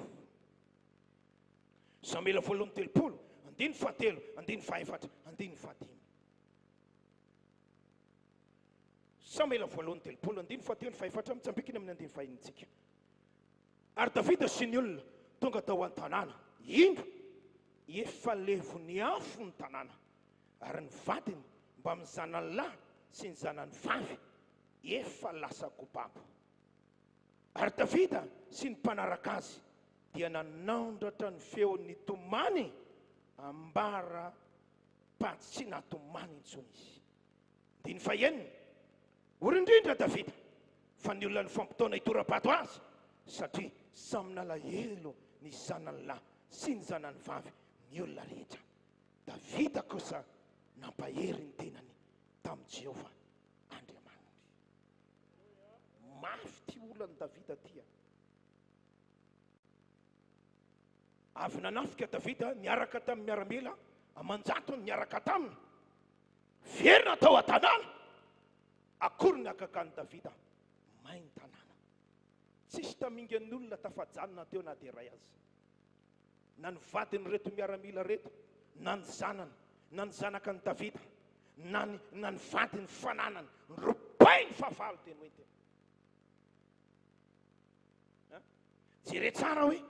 Samoela voalohany 30, andininy fahatelo, andininy fahaefatra, andininy fahadimy. Samoela voalohany 30, andininy fahatelo, fahefatra, mitsambikina amin'ny andininy fahenintsika. Ary Davida sy ny olona tonga tao an-tanàna, indro, efa levon'ny afo ny tanàna, ary ny vadiny mbamin'ny zanany lahy sy ny zanany vavy efa lasa kobabo. Ary Davida sy ny mpanaraka azy dia nanandratra ny feony nitomany ambara pa tsy natomany intsony izy. Andininy fahenina, Ory indrindra Davida fa ny olona nifampitaona hitora-bato azy, satria samy nalahelo ny zanany lahy sy ny zanany vavy ny olona rehetra. Davida kosa nampahery ny tenany tamin'i Jehovah Andriamaniny. Mafy ity olan'i Davida ity a! Avy nanafika Davida niaraka tamin'ny miaramila aman-jatony niaraka taminy. Verina tao an-tanàna. Akory ny hagagan'i Davida, may ny tanàna. Tsisy tamingan'ny olona tafajanona teo na dia iray aza. Na ny vadin'ireto miaramila ireto, na ny zanany, na ny zanakan'i Davida, na ny na ny vadiny fananany, norobainy fahavalo dia noentiny. Jere tsara hoe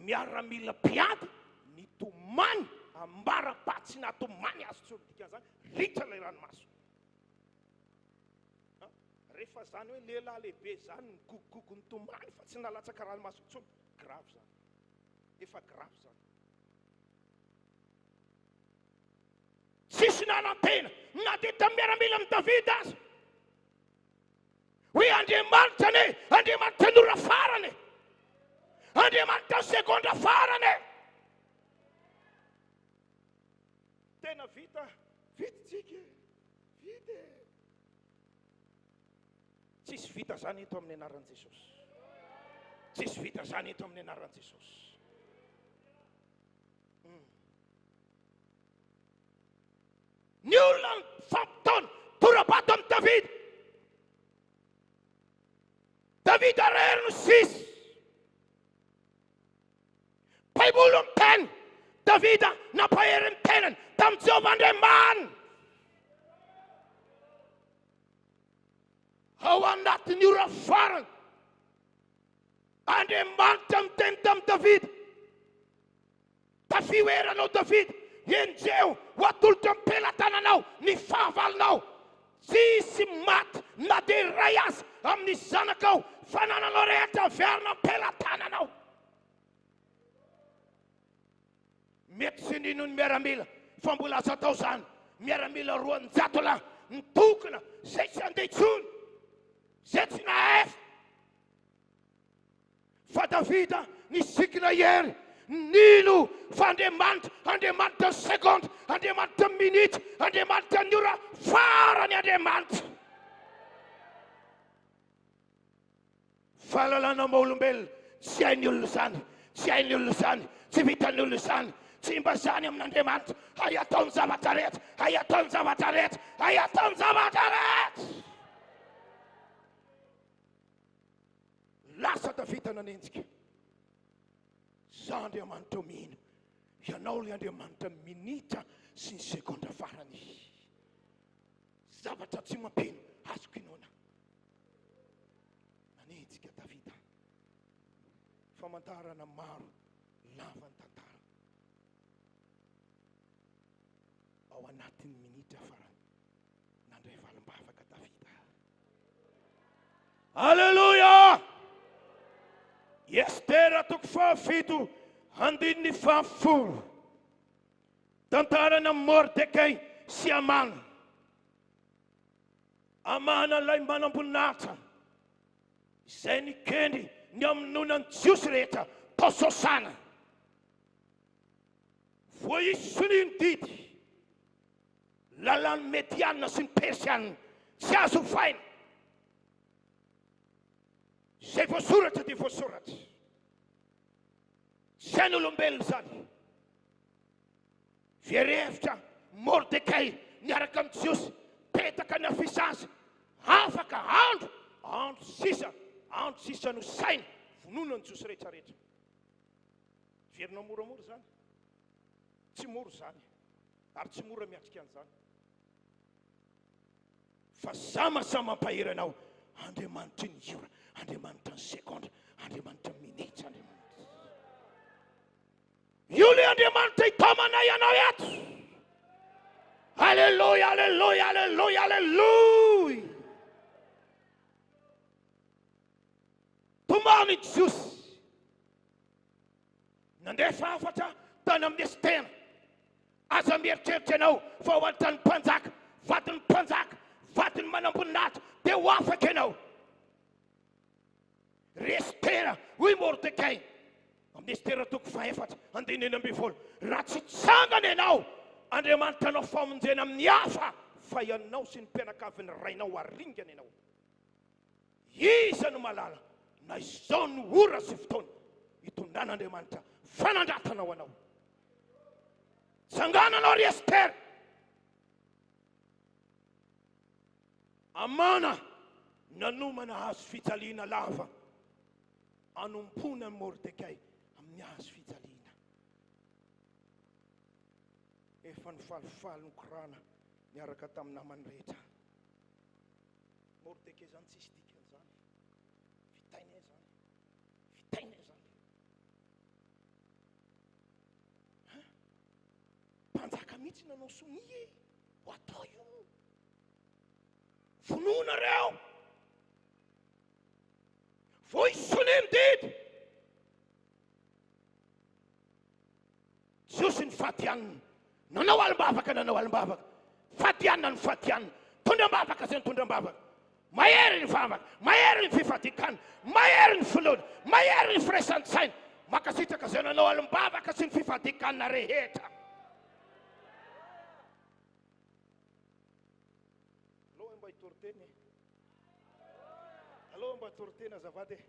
miaramila mpiady nitomany ambara-paha tsy nahatomany azy intsony, dikan'izany ritra ilay ranomaso. Rehefa zany hoe lehilahy lehibe zany nigogogogo nitomany fa tsy nalatsaka ranomaso intsony, grave zany, efa grave zany. Tsisy nanantena. na dia tamin'ny miaramilan'i Davida aza. Hoe Andriamanitra anie, Andriamanitra ny ora farany e. Andriamanitra ny segondra farany e. Tena vita, vita tsika e. Vita e. Tsisy vita zany eto amin'ny anaran'i Jesosy. Tsisy vita zany eto amin'ny anaran'i Jesosy. Hmm. Ny olona nifampitaona tora-bato amin'i Davida. Davida irery no sisa. Baiboly no miteny, Davida nampahery ny tenany tamin'i Jehovah Andriamaniny. Ao anatin'ny ora farany, Andriamanitra niteny tamin'i Davida. Tafio eranao Davida, enjeho ho atolotra am-pelatananao ny fahavalonao. Tsy hisy maty na dia iray aza amin'ny zanakao, fanananao rehetra averina am-pelatananao. Mety tsy nino ny miaramila fa mbola azo atao izany. Miaramila 200 lahy nitokona izay tsy handeha intsony, izay tsy nahefa. Fa Davida nisikina hery, nino fa Andriamanitra, Andriamanitra ny seconde, Andriamanitra ny minute, Andriamanitra ny ora farany Andriamanitra. Fahalalana maha olombelona, tsy hain'ny olona izany, tsy hain'ny olona izany, tsy vitan'ny olona izany, tsy mba izany amin'Andriamanitra. Hay atao ny zavatra rehetra, hay atao ny zavatra rehetra, hay atao ny zavatra rehetra. Lasa Davida nanenjika. Za Andriamanitra eo mino. Ianao ilay Andriamanitra ny minitra sy ny segondra farany. Zavatra tsy mampino azoko inoana. Nanenjika Davida. Famantarana maro lava ny tantara. Ao anatin'ny minitra farany nandray valim-bavaka Davida. Aleloia! Estera toko fahafito andininy fahafolo. Tantarana Mordekay sy Amana. Amana ilay manamboninahitra izay nikendry ny hamonoana ny Jiosy rehetra tao Sosana. Voaisy sonia ny didy. Lalàn'ny Mediana sy ny Persiana tsy azo ovaina. Izay voasoratra dia voasoratra. Tsy hain'olombelona izany. Very hevitra Mordekay niaraka amin'ny Jiosy, petaka ny afisy azy. Afaka andro, andro sisa, andro sisa no saina, vonoina ny Jiosy rehetra rehetra. Verinao moramora izany. Tsy mora izany. Ary tsy mora miatrika an'izany. Fa za masahy mampahery anao, Andriamanitry ny ora, Andriamanitra ny segondra, Andriamanitra ny minitra, Andriamanitra. Io le Andriamanitra hitaomanay anao eto. Alléluia, alléluia, alléluia, alléluia. Tomany Jiosy. Nandefa hafatra tany amin'i Estera, Aza mieritreritra ianao fa ho an-tranon'ny mpanjaka, vadin'ny mpanjaka, vadin'ny manamboninahitra, dia ho afaka ianao. Ry Estera, hoy Mordekay, amin'ny Estera toko fahefatra, andininy 16, raha tsy hitsangana ianao, Andriamanitra hanao famonjena amin'ny hafa, fa ianao sy ny mpianakavin'ny rainao haringana ianao. Iza no mahalala na izao no ora sy fotoana hitondran'Andriamanitra fanandratana ho anao? Tsangana anao ry Estera. Amana nanomana hazo fijaliana lava anompoana an'i Mordekay amin'ny hazo fijaliana. Efa nifalifaly nikorana niaraka tamin'ny namany rehetra. Mordekay zany tsisy dikany zany. Vitainay zany. Vitainay zany. Hein? Mpanjaka mihitsy nanao sonia e. Ho atao io. Vonoinareo. Voisonia ny didy. Jiosy ny fatianina. Nanao alim-bavaka, nanao alim-bavaka. Fadianina ny fadianina. Tondram-bavaka izay nitondram-bavaka. Mahery ny vavaka, mahery ny fifadian-kanina, mahery ny finoana, mahery ny firaisan-tsaina. Mankasitraka izay nanao alim-bavaka sy ny fifadian-kanina rehetra. Aleo mba hitory teny e. Aleo mba hitory teny azafady e.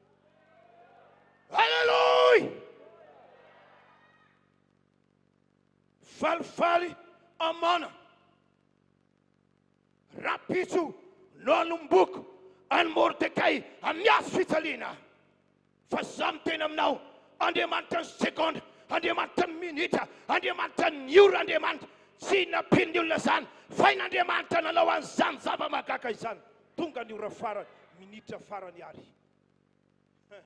Aleloia! Falifaly amana. Rahampitso no hanomboko an'i Mordekay amin'ny hazo fijaliana. Fa izaho miteny aminao, Andriamanitra ny segondra, Andriamanitra ny minitra, Andriamanitra ny ora, Andriamanitra. Tsy nampian'ny olona izany, fa hain'Andriamanitra nanao an'izany zava-mahagaga izany. Tonga ny ora farany, minitra farany ary. Hein.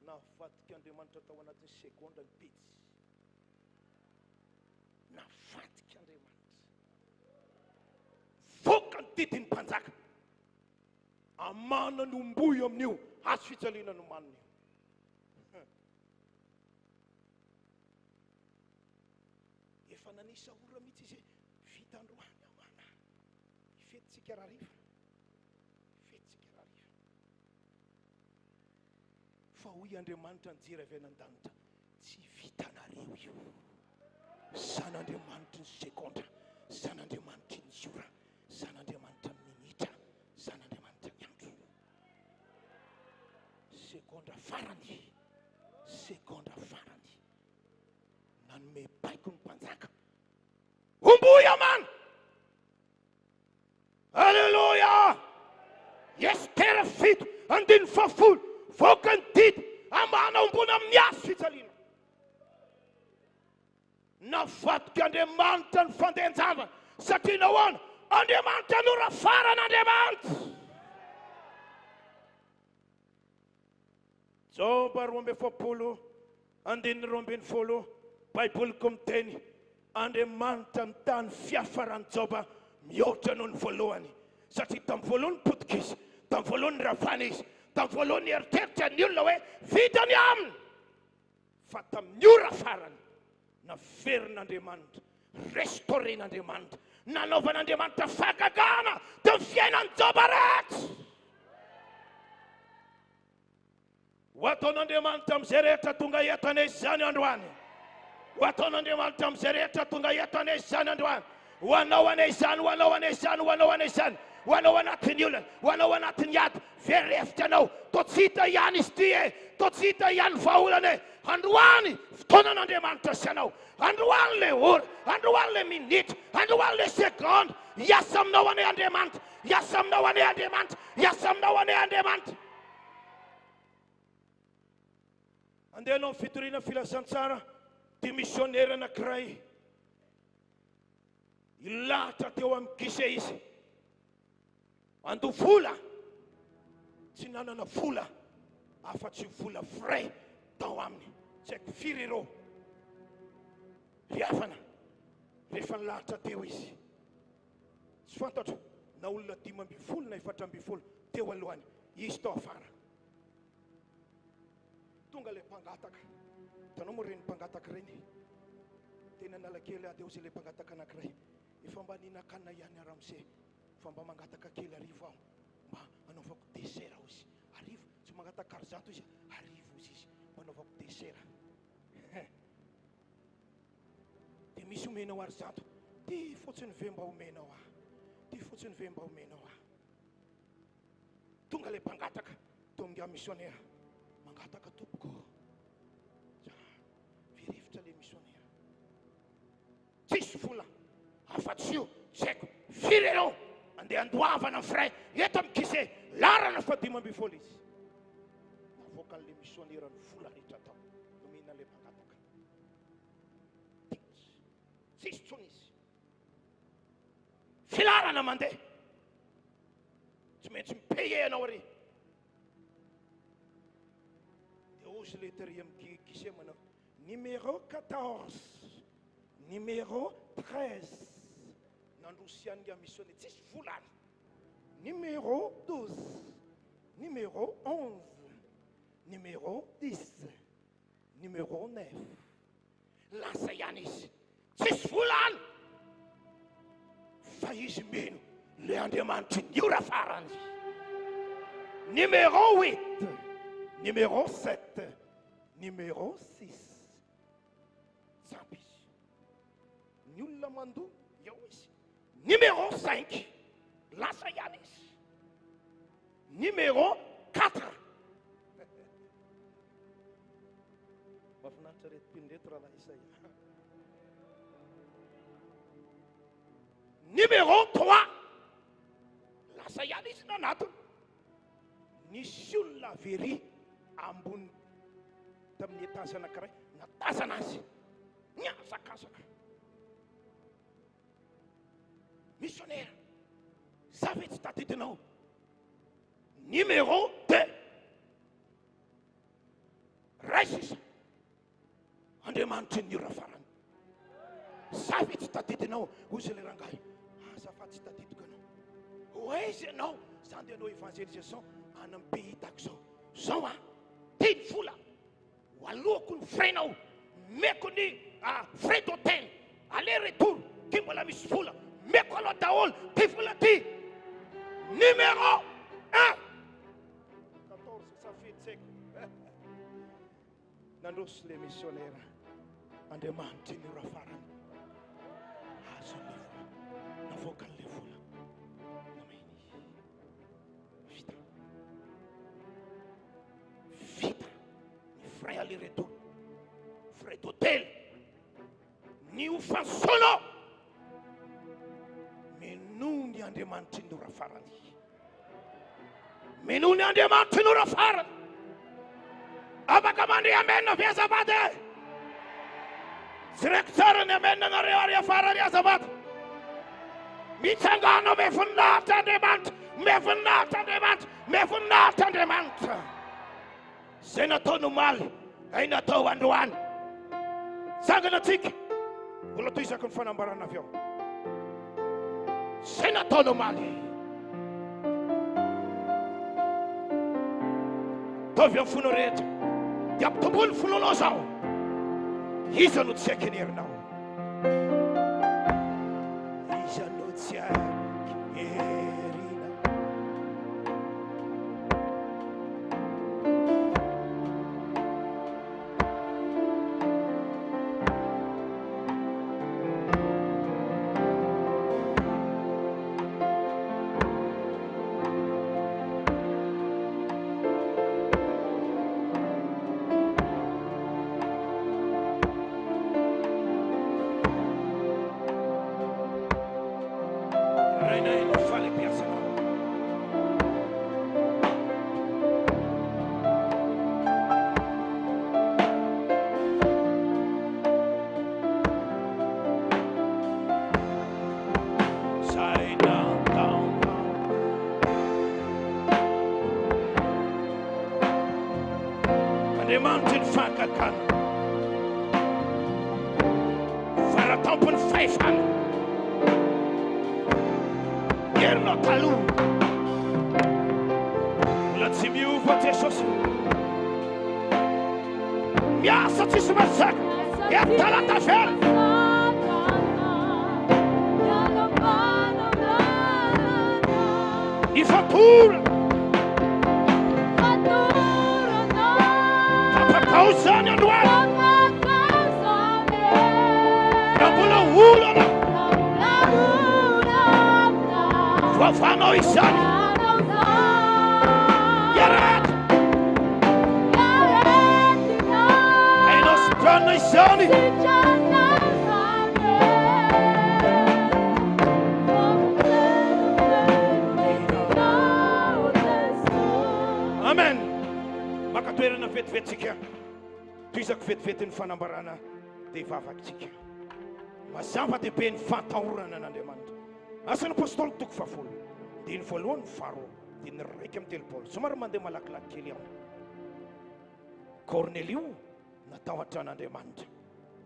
Navadik'Andriamanitra tao anatin'ny segondra ny pejy. Navadik'Andriamanitra. Voaka ny didin'ny mpanjaka. Amana ny homboy amin'io hazo fijaliana nomanina io. Efa nanisa ora mihitsy izy hoe vita androany amana. Hifetintsika rahariva. Hifetintsika rahariva. Fa hoy Andriamanitra nijery avy any an-danitra, tsy vitanareo io. Zan'Andriamanitry ny segondra, Zan'Andriamanitry ny ora, Zan'Andriamanitra ny minitra, Zan'Andriamanitra ny andro. Segondra farany, segondra farany. Nanome baiko ny mpanjaka. Homboy Amana! Aleloia! Estera 7, andininy fahafolo, Voaka ny didy, Amana homboana amin'ny hazo fijaliana. Navadik'Andriamanitra ny fandehan-javany. Satria nahoana? Andriamanitra no rafaran'Andriamanitra. Joba 42, andininy 12, Baiboliko miteny, Andriamanitra mitaha ny fiafaran'i Joba mihoatra noho ny voalohany, satria tamin'ny voalohany potika izy, tamin'ny voalohany ravana izy, tamin'ny voalohany nieritreritra ny olona hoe vita ny aminy, fa tamin'ny ora farany naverin'Andriamanitra, restaurer-n'Andriamanitra, nanaovan'Andriamanitra fahagagana teo amin'ny fiainan'i Joba rehetra. Ho ataon'Andriamanitra amin'izay rehetra tonga eto anie izany androany. Ho ataon'Andriamanitra amin'izay rehetra tonga eto anie izany androany. Ho anao anie izany, ho anao anie izany, ho anao anie izany. Ho anao anatin'ny olana, ho anao anatin'ny ady, very hevitra anao. Toa tsy hita ihany izy ity e, toa tsy hita ihany ny vahaolana e. Androany, fotoanan'Andriamanitra sy anao. Androany le ora, androany le minitra, androany le seconde. Hiasa aminao anie Andriamanitra, hiasa aminao anie Andriamanitra, hiasa aminao anie Andriamanitra. Andeha hanao ny fitoriana filazantsara dia misionera anankiray hilahatra teo amin'ny guichet izy. Handoa vola, tsy nanana vola afa-tsy vola frais tao aminy, tsy haiko firy ireo. Ry havana, rehefa nilahatra teo izy, tsy fantatro na olona 15 na 14 teo alohany, izy tao afara. Tonga ilay mpangataka. Hitanao moa ireny mpangataka ireny? Teny Analakely ady ao izay ilay mpangataka anankiray. Efa mba nihinan-kanina ihany aho ramose, fa mba mangataka kely arivo aho mba hanaovako dessert hoy izy. Arivo? Tsy mangataka arizato izy, arivo hoy izy mba hanaovako dessert. Dia misy omenao arizato. Ty fotsiny ve mba omenao ahy? Ty fotsiny ve mba omenao ahy? Tonga ilay mpangataka teo amin'ingahy misionera. Mangataka tompoko. Very hevitra ilay misionera. Tsisy vola afa-tsy io, tsy haiko firy ireo andeha andoavana ny frais eto amin'ny guichet laharana faha-15 izy. Navoakan'ilay misionera ny vola rehetra tao, nomena ilay mpangataka. Tsisy intsony izy. Filaharana mandeha. Tsy maintsy mi-payer ianao ary. Dia hozy ilay tery amin'ny guichet manao numéro 14, numéro 13. Nandroso ihany nga missionnaire, tsisy vola any. Numéro 12, numéro 11, numéro 10, numéro 9. Lasa ihany izy. Tsisy vola any. Fa izy mino le Andriamanitry ny ora farany. Numéro 8, numéro 7, numéro 6. Tsy ampy izy. Ny olona mandoa eo izy. Numéro 5, lasa ihany izy. Numéro 4. Mahafinaritra reto mpino reto rahalahy Isaia. Numéro 3. Lasa ihany izy nanatona. Nisy olona avy ery ambony tamin'ny étage anankiray natazana azy. Nihazakazaka. Missionnaire, za ve tsy tadidinao? Numéro 2. Ray sisa. Andriamanitry ny ora farany. Za ve tsy tadidinao? Hoy izy ilay rangahy. Azafady tsy tadidiko ianao. Ho aiza ianao? Za ndeha hanao évangélisation any amin'ny pays tahaka izao. Zao an, ty ny vola. Ho aloako ny frais-nao. Meko ny ah, frais d'hôtel. Aller retour. Ty mbola misy vola. Meko anao daholo. Ty vola ty. Numéro 1. 14 safidy tsy haiko. Nandroso le missionnaire Andriamanitry ny ora farany. Azony le vola. Navoakany le vola. Nomeny. Vita. Vita. Ny frais aller retour. Frais d'hôtel. Ny hofansoanao. Minoa ny Andriamanitry ny ora farany. Minoa ny Andriamanitry ny ora farany. Afaka mandre amen ve azafady e? Tsy reko tsara ny amen anareo ary afara ary azafady. Mitsangana ome voninahitra Andriamanitra, ome voninahitra Andriamanitra, ome voninahitra Andriamanitra. Izay nataony omaly, ay natao androany. Tsangana tsika. Mbola tohizako ny fanambarana avy ao. Izay nataony omaly. Ataovy amin'ny fonao rehetra. Dia ampitomboy ny finoanao izao. Iza no tsy haiko ny herinao? Iza no tsy haiko herinao? Rainay no faly ampiasanao. Zay nataonao. Andriamanitry ny fahagagana. Faratampon'ny fahefana. Herinao taloha. Mbola tsy miova Jesosy. Miasa tsisy mazaka. Eto talata velona. Ny fatorana. Tapakao izany androany. Raha mbola olana. Voavanao izany. Iaraka. Hainao sitranina izany. Amen. Maka toerana vetivety-tsika. Tohizako vetivety ny fanambarana dia hivavaka-tsika. Mazava dehibe ny fahatahorana an'Andriamanitra. Asan'ny Apostoly toko fahafolo, andininy voalohany faharoa, andininy 31. Somary mandeha malakilaky kely aho. Kornelio natahotra an'Andriamanitra.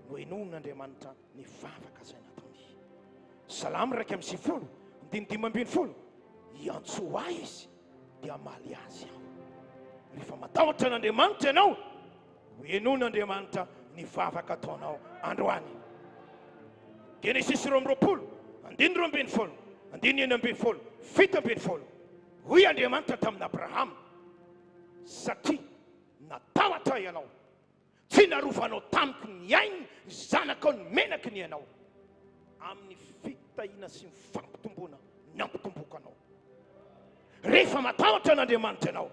Nohenoin'Andriamanitra ny vavaka izay nataony. Salamo 91, andininy 15. Hiantso ahy izy dia hamaly azy aho. Rehefa matahotra an'Andriamanitra ianao, henoin'Andriamanitra ny vavaka ataonao androany. Genesisy 22, andininy 12. andininy 16, 17, Hoy Andriamanitra tamin'Abrahama, Satria natahotra Ahy ianao, tsy narovanao tamiko ny ain'ny zanakao ny menaky ny ainao, amin'ny fitahiana sy ny fampitomboana nampitomboako anao. Rehefa matahotra an'Andriamanitra ianao,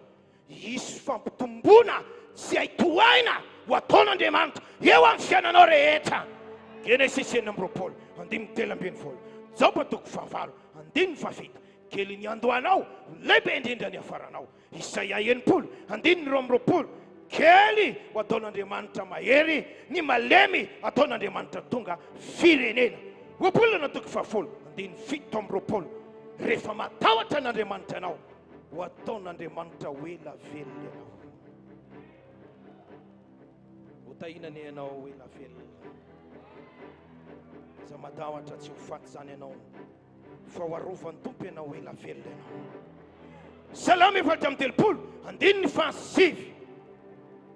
hisy fampitomboana tsy hay tohaina ho ataon'Andriamanitra eo amin'ny fiainanao rehetra. Genesisy 26, andininy 13, Joba toko fahavalo, andininy fahafito, Kely ny andohanao, lehibe indrindra ny hafaranao. Isaia 60, andininy 22, Kely ho ataon'Andriamanitra mahery, ny malemy ataon'Andriamanitra tonga firenena. Ohabolana toko fahafolo, andininy 27, Rehefa matahotra an'Andriamanitra ianao, ho ataon'Andriamanitra ho ela velona ianao. Ho tahiana anie ianao ho ela velona. Aza matahotra tsy ho faty izany ianao. Fa ho arovan'ny Tompo ianao ho ela velona ianao. Salamo 34, andininy fahasivy.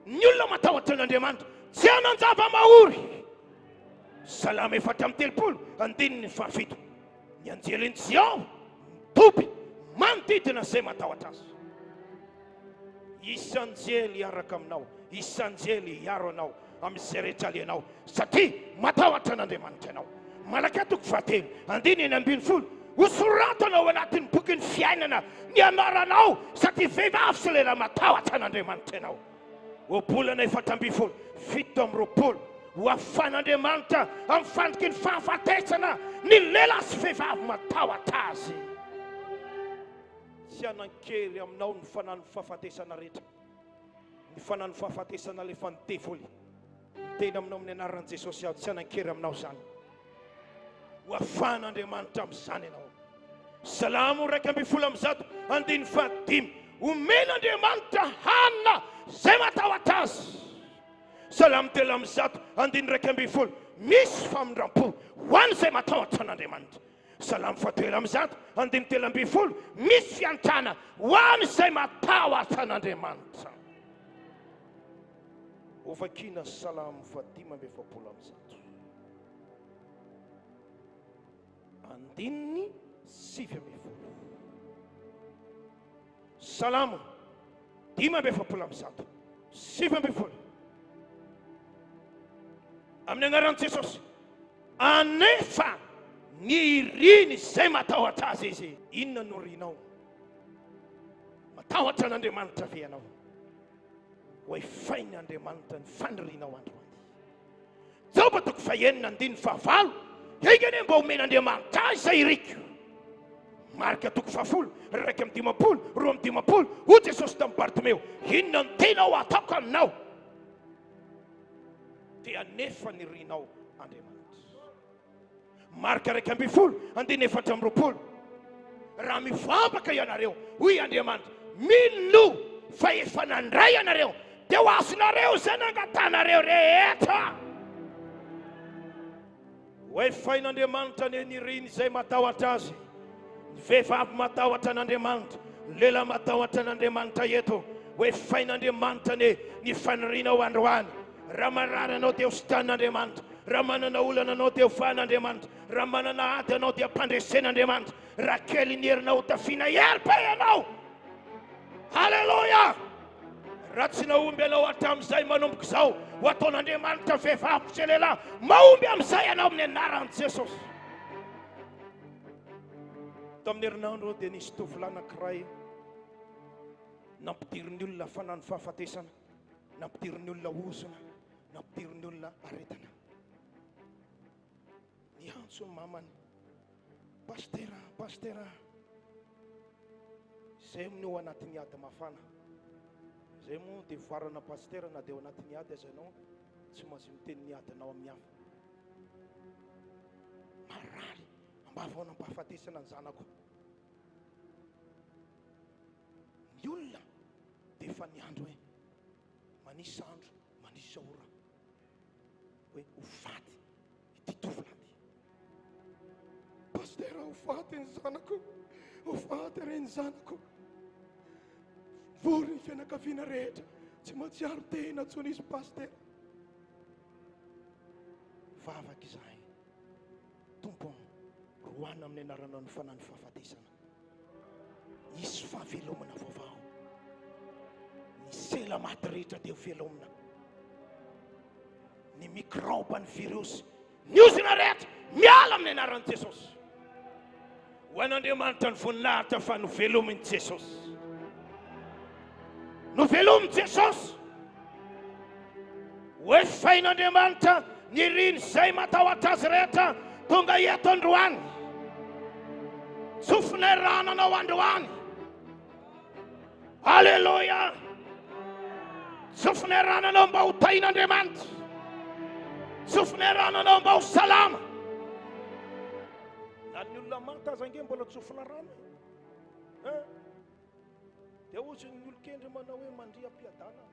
Ny olona matahotra an'Andriamanitra tsy hanan-java-mahory. Salamo 34, andininy fahafito. Ny anjelin'i Jehovah mitoby manodidina izay matahotra azy. Hisy anjely hiaraka aminao, hisy anjely hiaro anao amin'izay rehetra alehanao, satria matahotra an'Andriamanitra ianao. Malaka toko fahatelo, andininy 16, Hosoratana ao anatin'ny bokin'ny fiainana ny anaranao, satria vehivavy sy lehilahy matahotra an'Andriamanitra ianao. Ohabolana 14, 27, Ho afan'Andriamanitra amin'ny fandriky ny fahafatesana ny lehilahy sy vehivavy matahotra Azy. Tsy hanan-kery aminao ny fanan'ny fahafatesana rehetra, ny fanan'ny fahafatesana alefan'ny devoly. Miteny aminao amin'ny anaran'i Jesosy aho, tsy hanan-kery aminao izany. Ho afahan'Andriamanitra amin'izany ianao. Salamo 111, andininy fahadimy. Omen'Andriamanitra hanina izay matahotra azy. Salamo 103, andininy 11. Misy famindram-po ho an'izay matahotra an'Andriamanitra. Salamo fahatelo amby zato, andininy 13, Misy fiantrana ho an'izay matahotra an'Andriamanitra. Hovakina Salamo faha-145, andininy 19. Salamo 145, 19. Amin'ny anaran'i Jesosy. Anefa ny iriny izay matahotra azy izy. Inona no rinao? Matahotra an'Andriamanitra ve ianao? Ho efain' Andriamanitra ny fanirianao androany. Joba toko fahenina andininy fahavalo, Enga anie mba homen'Andriamanitra ahy izay iriko. Marka toko fahafolo, 51, 52, Hoy Jesosy tamin'i Bartimeo, Inona no tianao hataoko aminao? Dia hanefa ny irinao Andriamanitra. Marka 11, andininy 24, Raha mivavaka ianareo, hoy Andriamanitra, minoa fa efa nandray ianareo, dia ho azonareo izay nangatanareo rehetra. Ho efain'Andriamanitra anie ny iriny izay matahotra Azy. Ny vehivavy matahotra an'Andriamanitra, ny lehilahy matahotra an'Andriamanitra eto. Ho efain'Andriamanitra anie ny fanirianao androany. Raha marary anao dia ho sitran'Andriamanitra. Raha manana olana anao dia ho vahan'Andriamanitra. Raha manana ady anao dia ampandresen'Andriamanitra. Raha kely ny herinao ho tafiana hery be ianao. Haleloia! Raha tsy nahomby ianao hatramin'izay manomboka izao, ho ataon'Andriamanitra vehivavy sy lehilahy mahomby amin'izay ianao amin'ny anaran'i Jesosy. Tamin'ny herinandro dia nisy tovolahy anankiray nampidirin'ny olona fanan'ny fahafatesana, nampidirin'ny olona ozona, nampidirin'ny olona aretina. Niantso ny mamany, Pastera, pastera, izay no ao anatin'ny ady mafana. Izay moa dia voarana pastera na dia ao anatin'ny ady aza ianao, tsy maintsy miteny ny adinao amin'ny hafa. Marary, ambavao nampahafatesana ny zanako. Ny olona dia efa niandry hoe manisa andro, manisa ora hoe ho faty ity tovolahy ity. Pasitera, ho faty ny zanako, ho faty re ny zanako. Vory ny fianakaviana rehetra, tsy mahatsiaro tena intsony izy pasitera. Vavaka izahay, Tompo ô, Roahina amin'ny anaranao ny fanahin'ny fahafatesana. Hisy fahavelomana vaovao. Ny sela maty rehetra dia ho velomina. Ny mikraoba, ny virus, ny ozona rehetra miala amin'ny anaran'i Jesosy. Ho an'Andriamanitra ny voninahitra fa novelomin'i Jesosy. Novelomin'i Jesosy. Ho efain'Andriamanitra ny riny izay matahotra azy rehetra tonga eto androany. Tsofinay rano anao androany. Aleloia! Tsofinay rano anao mba ho tahin'Andriamanitra. Tsofinay rano anao mba ho salama. Na ny olona maty aza ange mbola tsofina rano e. Hein? Dia hozy ny olon-kendry manao hoe mandria am-piadanana.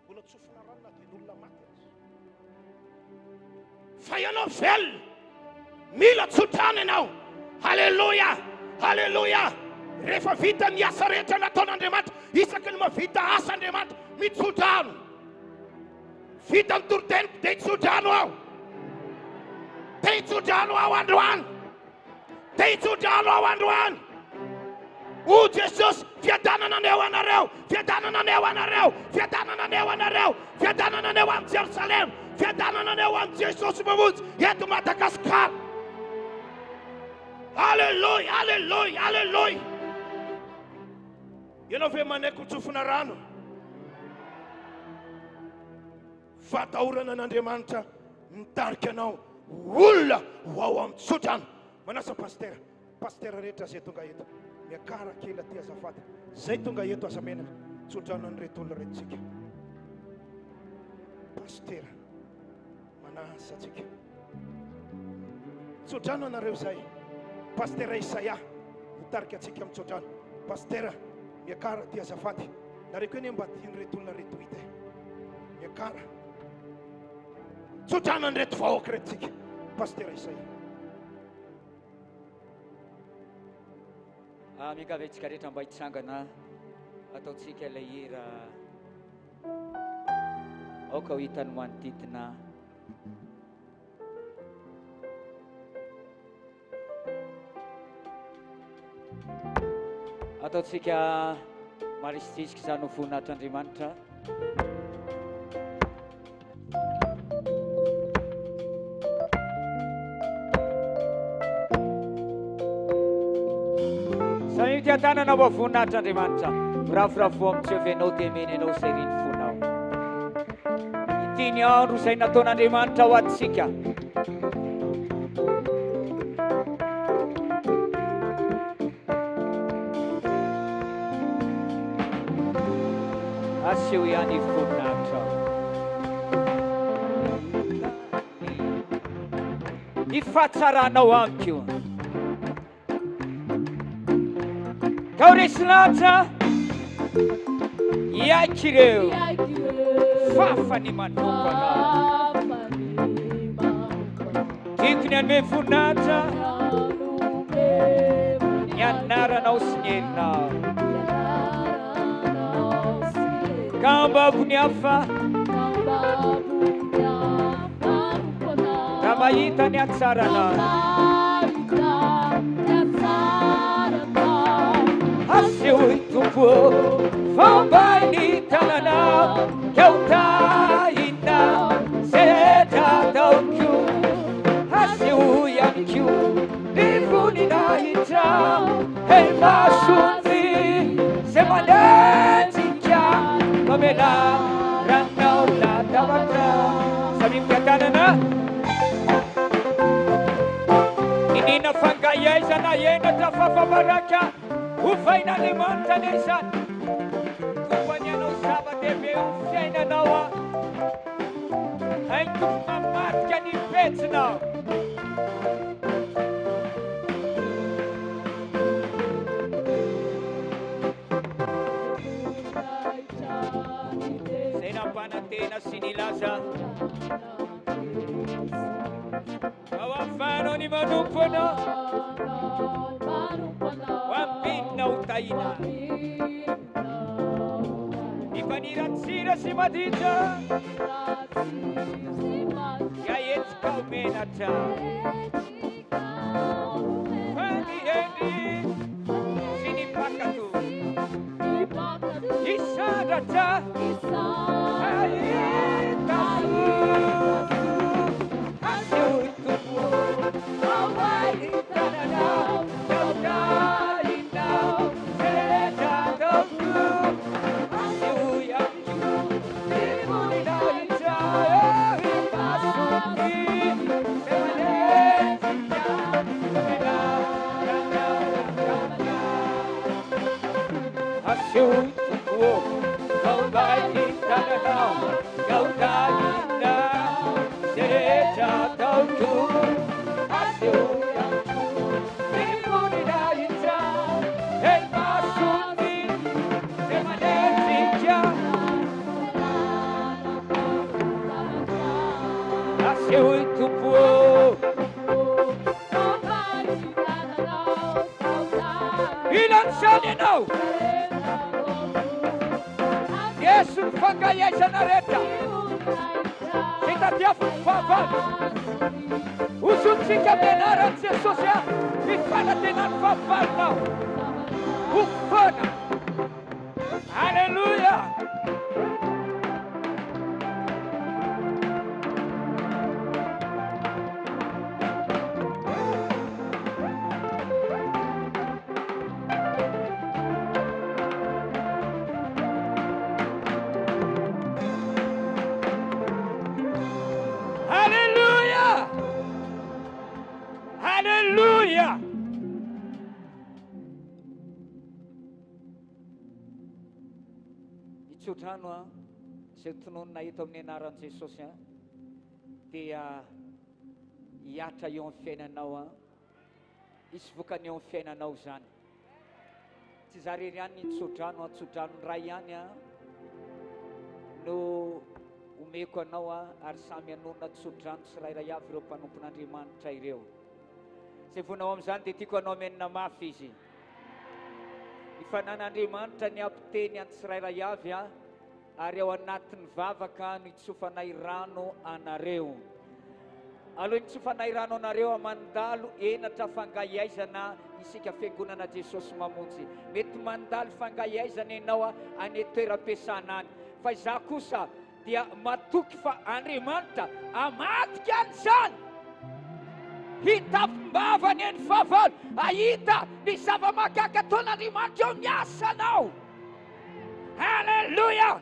Mbola tsofina rano na dia ny olona maty aza. Fa ianao velona, mila tsodrano ianao. Haleloia! Haleloia! Rehefa vita ny asa rehetra nataon'Andriamanitra, isaky ny mahavita asa Andriamanitra, mitsodrano. Vita ny toriteniko dia hitsodrano aho. Te hitsodrano aho androany. Te hitsodrano aho androany. O Jesosy, fiadanana anie ho anareo, fiadanana anie ho anareo, fiadanana anie ho anareo, fiadanana anie ho an'i Jerosalema, fiadanana anie ho an'i Jesosy mamonjy eto Madagasikara. Alléluia, alléluia, alléluia. Ianao ve manaiky ho tsofina rano? Fahatahorana an'Andriamanitra mitarika anao ho olona ho ao amin'ny tsodrano. Manasa pasitera, pasitera rehetra izay tonga eto, miakara kely aty azafady. Izay tonga eto aza menatra, tsodrano an'ireto olona ireto tsika. Pasitera, manasa antsika. Tsodrano anareo izay. Pasitera Isaia mitarika antsika amin'ny tsodrano. Pasitera, miakara aty azafady. Nareo koa anie mba tian'ireto olona ireto hita e. Miakara. Tsodrano an'ireto vahoaka ireto tsika. Pasitera Isaia. Ah, miangavy antsika rehetra mba hitsangana ataontsika ilay hira aoka ho hitan'ny manodidina. Ataontsika marisitrisika izany ho voninahitr'Andriamanitra. Samia mitia-tanana ho voninahitr'Andriamanitra. Miravoravoa amin'i Jehovah ianao dia meny ianao izay ry ny fonao. Ity ny andro izay nataon'Andriamanitra ho antsika. Aseho ihany voninahitrao. Ny fahatsaranao amiko. Ka ho resy lahatra hiaiky ireo fafa ny manompo anao. Tiako ny hanome voninahitra ny anaranao sy ny herinao. Ka ambavo ny hafa Raha mahita ny hatsaranao. Asehoy Tompo ô, fa ombay ny tananao, ka ho tahina izay rehetra ataoko. Asehoy amiko ny voninahitrao, hei mason'ny izay manenjika, mamelà ranao latabatra. Samia mitanana. Iniana fangahiaizana henatra fafabaraka ovain'Andriamanitra anie izany. Tompo anie hanao zava-dehibe eo amin'ny fiainanao a. Hain'ny Tompo mamadika ny pejinao. Izay nampanantena sy nilaza Fa ho ahafahanao ny manompo anao Ho ambinina ho tahina Ny mpaniratsira sy maditra Dia hetsika ho menatra. Ny hendry sy ny mpankatò. Hisandratra hahita soa. Asehoy Tompo ao tananao, taotahinao, rehetra ataoko. Asehoy amiko ny voninahitra imasony izay manenjika Asehoy Tompo ô, ao ny tananao, taotahinao, izay rehetra ataoko. Asehoy amiko ny voninahitra imasony izay manenjika. Asehoy Tompo ô. Mila an'izany ianao. Yesu ny fangahiaizana rehetra izay tadiavin'ny fahavalo. Hozontsika amin'ny anaran'i Jesosy aho ny fanantenan'ny fahavalonao. Ho foana. Alléluia. Alléluia. Alléluia. Ny tsodrano a, izay tononina eto amin'ny anaran'i Jesosy a, dia hihatra eo amin'ny fiainanao a. Hisy vokany eo amin'ny fiainanao izany. Tsy izaho irery ihany ny tsodrano a, tsodrano iray ihany a no omeko anao a, ary samy hanonona tsodrano tsirairay avy ireo mpanompon'Andriamanitra ireo. Izay vonao amin'izany dia tiako hanao amenina mafy izy. Ny fanan'Andriamanitra ny hampiteny an'ny tsirairay avy a, ary ao anatin'ny vavaka no hitsofanay rano anareo. Alohan'ny hitsofanay rano anareo a, mandalo henatra fangahiaizana isika Fiangonana Jesosy Mamonjy. Mety mandalo fangahiaizana ianao a, any toeram-piasana any. Fa izaho kosa dia matoky fa Andriamanitra hamadika an'izany. Hitapim-bava anie ny fahavalo hahita ny zava-mahagaga ataon'Andriamanitra eo amin'ny asanao. Haleloia!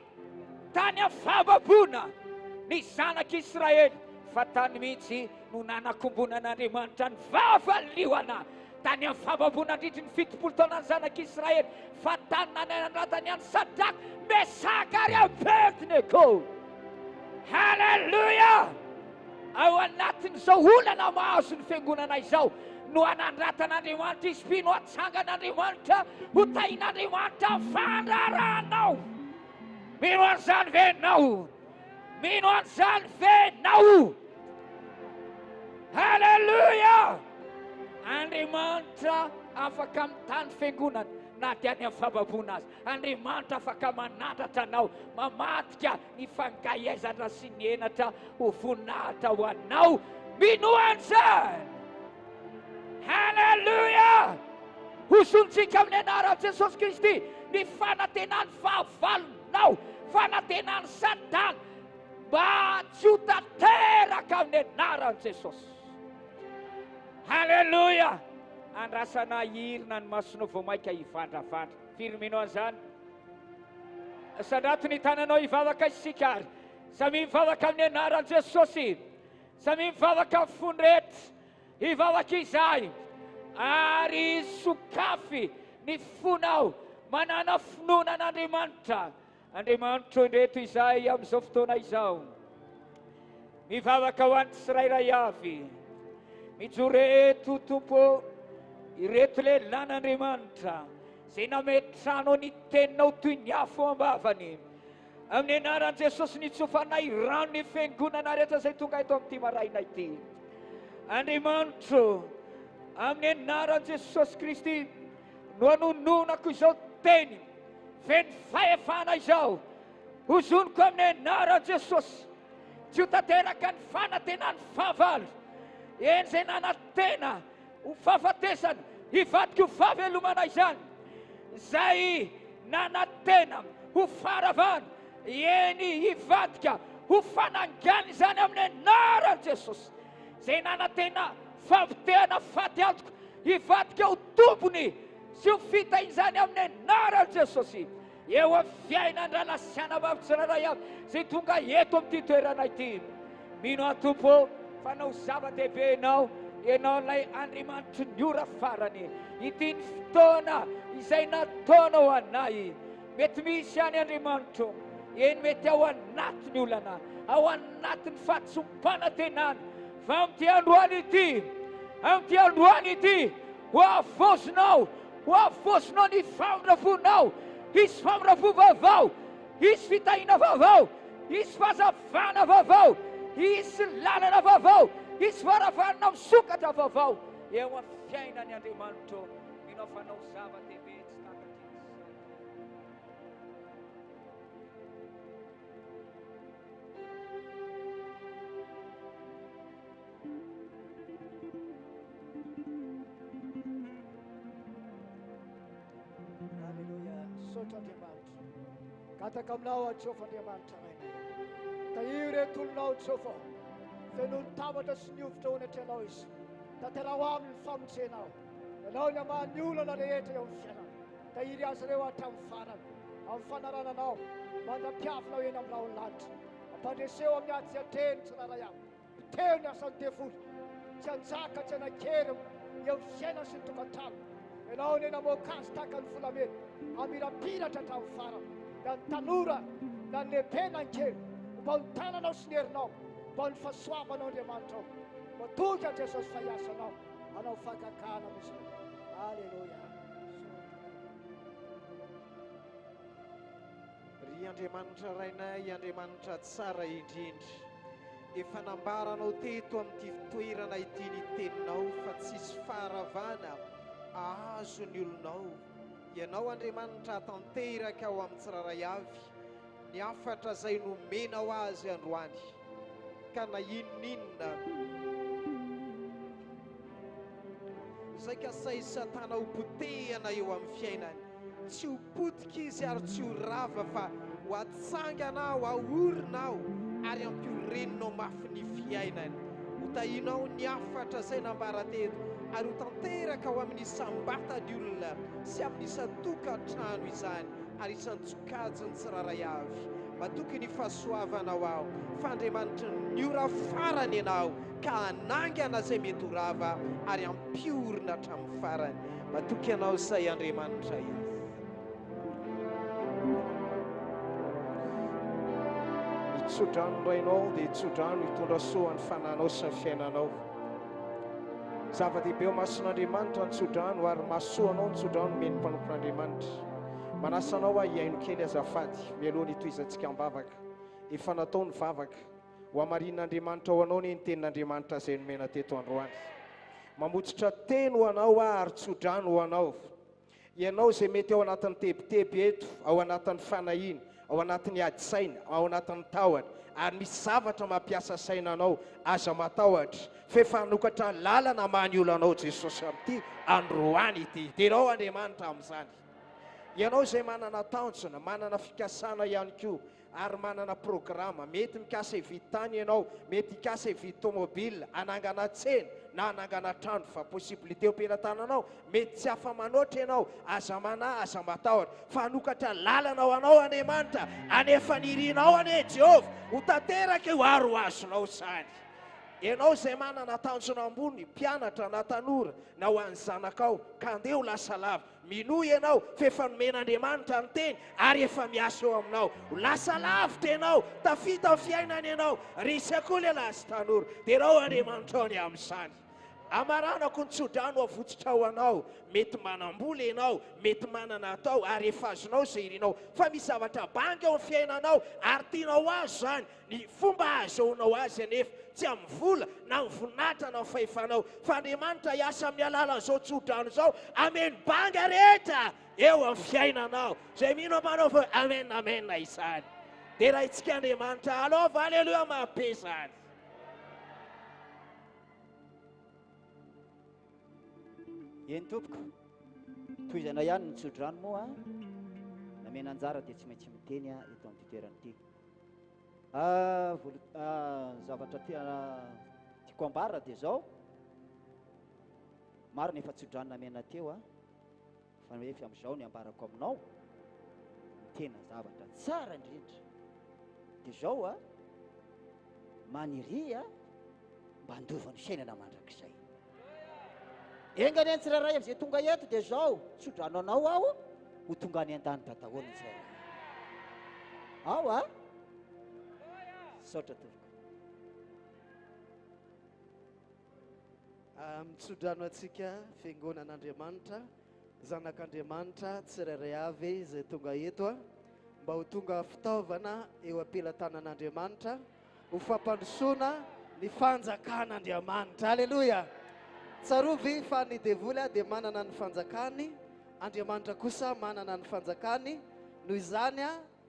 Tany amin'ny fahababoana ny zanak'Israely, fa tany mihitsy no nanakombonan'Andriamanitra ny vava liona. Tany amin'ny fahababoana nandritry ny 70 taona ny zanak'Israely, fa tany nanandrantany an'i Sadraka, Mesaka ary Abednego. Haleloia! Ao anatin'izao olana mahazo ny fiangonana izao no anandratan'Andriamanitra izy mpino hatsangan'Andriamanitra ho tahin'Andriamanitra ny fandraharahanao. Mino an'izany ve ianao? Mino an'izany ve ianao? Haleloia! Andriamanitra afaka mitany fiangonana na dia any amin'ny fahababoana aza. Andriamanitra afaka manandratra anao, mamadika ny fangahiaizana sy ny henatra ho voninahitra ho anao. Minoa an'izany! Haleloia! Hozontsika amin'ny anaran'i Jesosy Kristy ny fanantenan'ny fahavalonao, fanantenan'i Satana, mba tsy ho tanteraka amin'ny anaran'i Jesosy. Haleloia! Andrasana hirina ny masonao vao mainka hivandravandra. Firy mino an'izany? Sandrato ny tananao hivavaka isika ary samia mivavaka amin'ny anaran'i Jesosy. Samia mivavaka amin'ny fony rehetra. Hivavaka izahay ary sokafy ny fonao. Manana finoana an'Andriamanitra. Andriamanitro indreto izahay amin'izao fotoana izao. Mivavaka ho an'ny tsirairay avy. Mijoro eto Tompo ireto lehilahin'Andriamanitra izay nametranao ny teninao toy ny afo am-bavany. Amin'ny anaran'i Jesosy nitsofanay rano ny fiangonana rehetra izay tonga eto amin'ity maraina ity. Andriamanitro, amin'ny anaran'i Jesosy Kristy no anononako izao teny feno fahefana izao. Hozoniko amin'ny anaran'i Jesosy. Tsy ho tanteraka ny fanantenan'ny fahavalo. Eny izay nanantena ho fahafatesana. Hivadika ho fahavelomana izany. Izay nanantena ho faharavana, eny hivadika ho fanangana izany amin'ny anaran'i Jesosy. Izay nanantena fampotehana faty antoka, hivadika ho tombony sy ho fitahiana izany amin'ny anaran'i Jesosy. Eo amin'ny fiainan-drahalahy sy anabavy tsirairay avy izay tonga eto amin'ity toerana ity. Mino aho Tompo ô fa hanao zava-dehibe Ianao, Ianao ilay Andriamanitry ny ora farany. Ity ny fotoana izay nataonao anay. Mety misy ihany Andriamanitro, eny mety ao anatin'ny olana, ao anatin'ny fahadisoam-panantenana, fa amin'ity androany ity, amin'ity androany ity, ho havaozinao, ho havaozinao ny famindrafonao, hisy famindrafo vaovao, hisy fitahiana vaovao, Hisy fahazavana vaovao, hisy lalana vaovao, hisy varavarana misokatra vaovao eo amin'ny fiainany Andriamanitro. Mino aho fa hanao zava-dehibe tsy takatry ny saina. Alléluia. Misaotra Andriamanitra. Gataka aminao aho Jehovah Andriamanitra Rainay. Tahio ireto olonao Jehovah. Fenoy ny tahotra sy ny hovitra ao anatrehanao izy. Tanteraho aminy ny famonjenao. Ianao ny hamaha ny olana rehetra eo amin'ny fiainana. Tahiry azy ireo hatramin'ny farany. Amin'ny fanarananao, mandra-piavinao eny amin'ny rahon'ny lanitra. Ampandreseo amin'ny ady sy atrehiny tsirairay avy. Poteho ny asan'ny devoly. Tsy hanjaka, tsy hanan-kery eo amin'ny fiainany sy ny tokantranony. Ianao anie namoaka azy tahaka ny volamena, hamirapiratra hatramin'ny farany. Na ny tanora, na ny lehibe na ny kely, ombao ny tananao sy ny herinao, ombao ny fahasoavanao Andriamanitra ô. Matoky aho Jesosy fa hiasa Anao, hanao fahagagana amin'izy ireo. Aleloia. Ry Andriamanitra Rainay, Andriamanitra tsara indrindra, efa nambaranao teto amin'ity toerana ity ny teninao fa tsisy faharavana ahazo ny olonao. Ianao Andriamanitra hatanteraka ao amin'ny tsirairay avy ny hafatra izay nomenao azy androany, ka na inon'inona izay kasain'i Satana ho potehana eo amin'ny fiainany, Tsy ho potika izy ary tsy ho rava fa ho atsangana aho, haorina aho ary hampioreninao mafy ny fiainany. Ho tahinao ny hafatra izay nambara teto ary ho tanteraka ao amin'ny isam-batan'ny olona sy amin'ny isan-tokantrano izany ary isan-tsokajiny tsirairay avy. Matoky ny fahasoavanao aho fa Andriamanitry ny ora farany ianao ka hanangana izay mety ho rava ary hampiorina hatramin'ny farany. Matoky Anao izay Andriamanitra izy. Ny tsodrano Rainao dia tsodrano hitondra soa ny fananao sy ny fiainanao. Zava-dehibe eo mason'Andriamanitra ny tsodrano ary mahasoa anao ny tsodrano omen'ny mpanompon'Andriamanitra. Manasa anao aho hihaino kely azafady mialoha ny hitohizantsika am-bavaka. Efa natao ny vavaka. Ho hamarinin'Andriamanitra ho anao anie ny tenin'Andriamanitra izay nomena teto androany. Mamotsitra teny ho anao aho ary tso-drano ho anao. Ianao izay mety ao anatin'ny tebiteby eto, ao anatin'ny fanahiana, ao anatin'ny ady saina, ao anatin'ny tahotra, ary misy zavatra mampiasa saina anao, aza matahotra, fa efa hanokatra lalana hamaha ny olanao Jesosy amin'ity androany ity. Derao Andriamanitra amin'izany. Ianao izay manana tanjona, manana fikasana ihany koa, ary manana programa. Mety mikasa hividy tany ianao, mety hikasa hividy tomobile, hanangana tsena na hanangana trano fa possibilité eo am-pelatananao, mety tsy afa-manoatra ianao, aza manahy, aza matahotra fa hanokatra lalana ho anao Andriamanitra, anefa ny irinao anie Jehovah ho tanteraka io ary ho azonao izany. Ianao izay manana tanjona ambony, mpianatra na tanora na ho an'ny zanakao, ka andeha ho lasa lavitra. Minoa ianao fa efa nomen'Andriamanitra ny teny ary efa miasa eo aminao. Ho lasa lavitra ianao, tafita amin'ny fiainana ianao. Resy akoho lehilahy sy tanora. Derao Andriamanitrao ny amin'izany. Amaranako ny tsodrano avotsitra ho anao. Mety manam-bola ianao, mety manana atao ary efa azonao izay irinao. Fa misy zavatra banga eo amin'ny fiainanao ary tianao ho azo izany. Ny fomba ahazoanao azy anefa, tsy amin'ny vola, na amin'ny voninahitra, na amin'ny fahefanao, fa Andriamanitra hiasa amin'ny alalan'izao tsodrano izao, hameno banga rehetra eo amin'ny fiainanao. Izay mino manao fa amen amen izany. Deraintsika Andriamanitra, alaova aleloia mahabe izany. Eny tompoko, tohizana ihany ny tsodrano moa, namena anjara dia tsy maintsy miteny eto amin'ity toerana ity. Ny zavatra tiako ambara dia izao, maro ny efa tsodrano namena teo fa nefa amin'izao ny ambarako aminao, ny tena zavatra tsara indrindra dia izao, maniria mba handova ny fiainana mandrakizay. Enga anie ny tsirairay amin'izay tonga eto dia izao, tsodrano anao aho ho tonga any an-danitra daholo ny tsirairay. Ao a! Misaotra tompoko. Ah, mitsodrano antsika Fiangonan'Andriamanitra, zanak'Andriamanitra tsirairay avy izay tonga eto a, mba ho tonga fitaovana eo am-pelatanan'Andriamanitra ho fampandrosoana ny fanjakan'Andriamanitra. Aleloia! Tsarovy fa ny devoly dia manana ny fanjakany, Andriamanitra kosa manana ny fanjakany. Noho izany,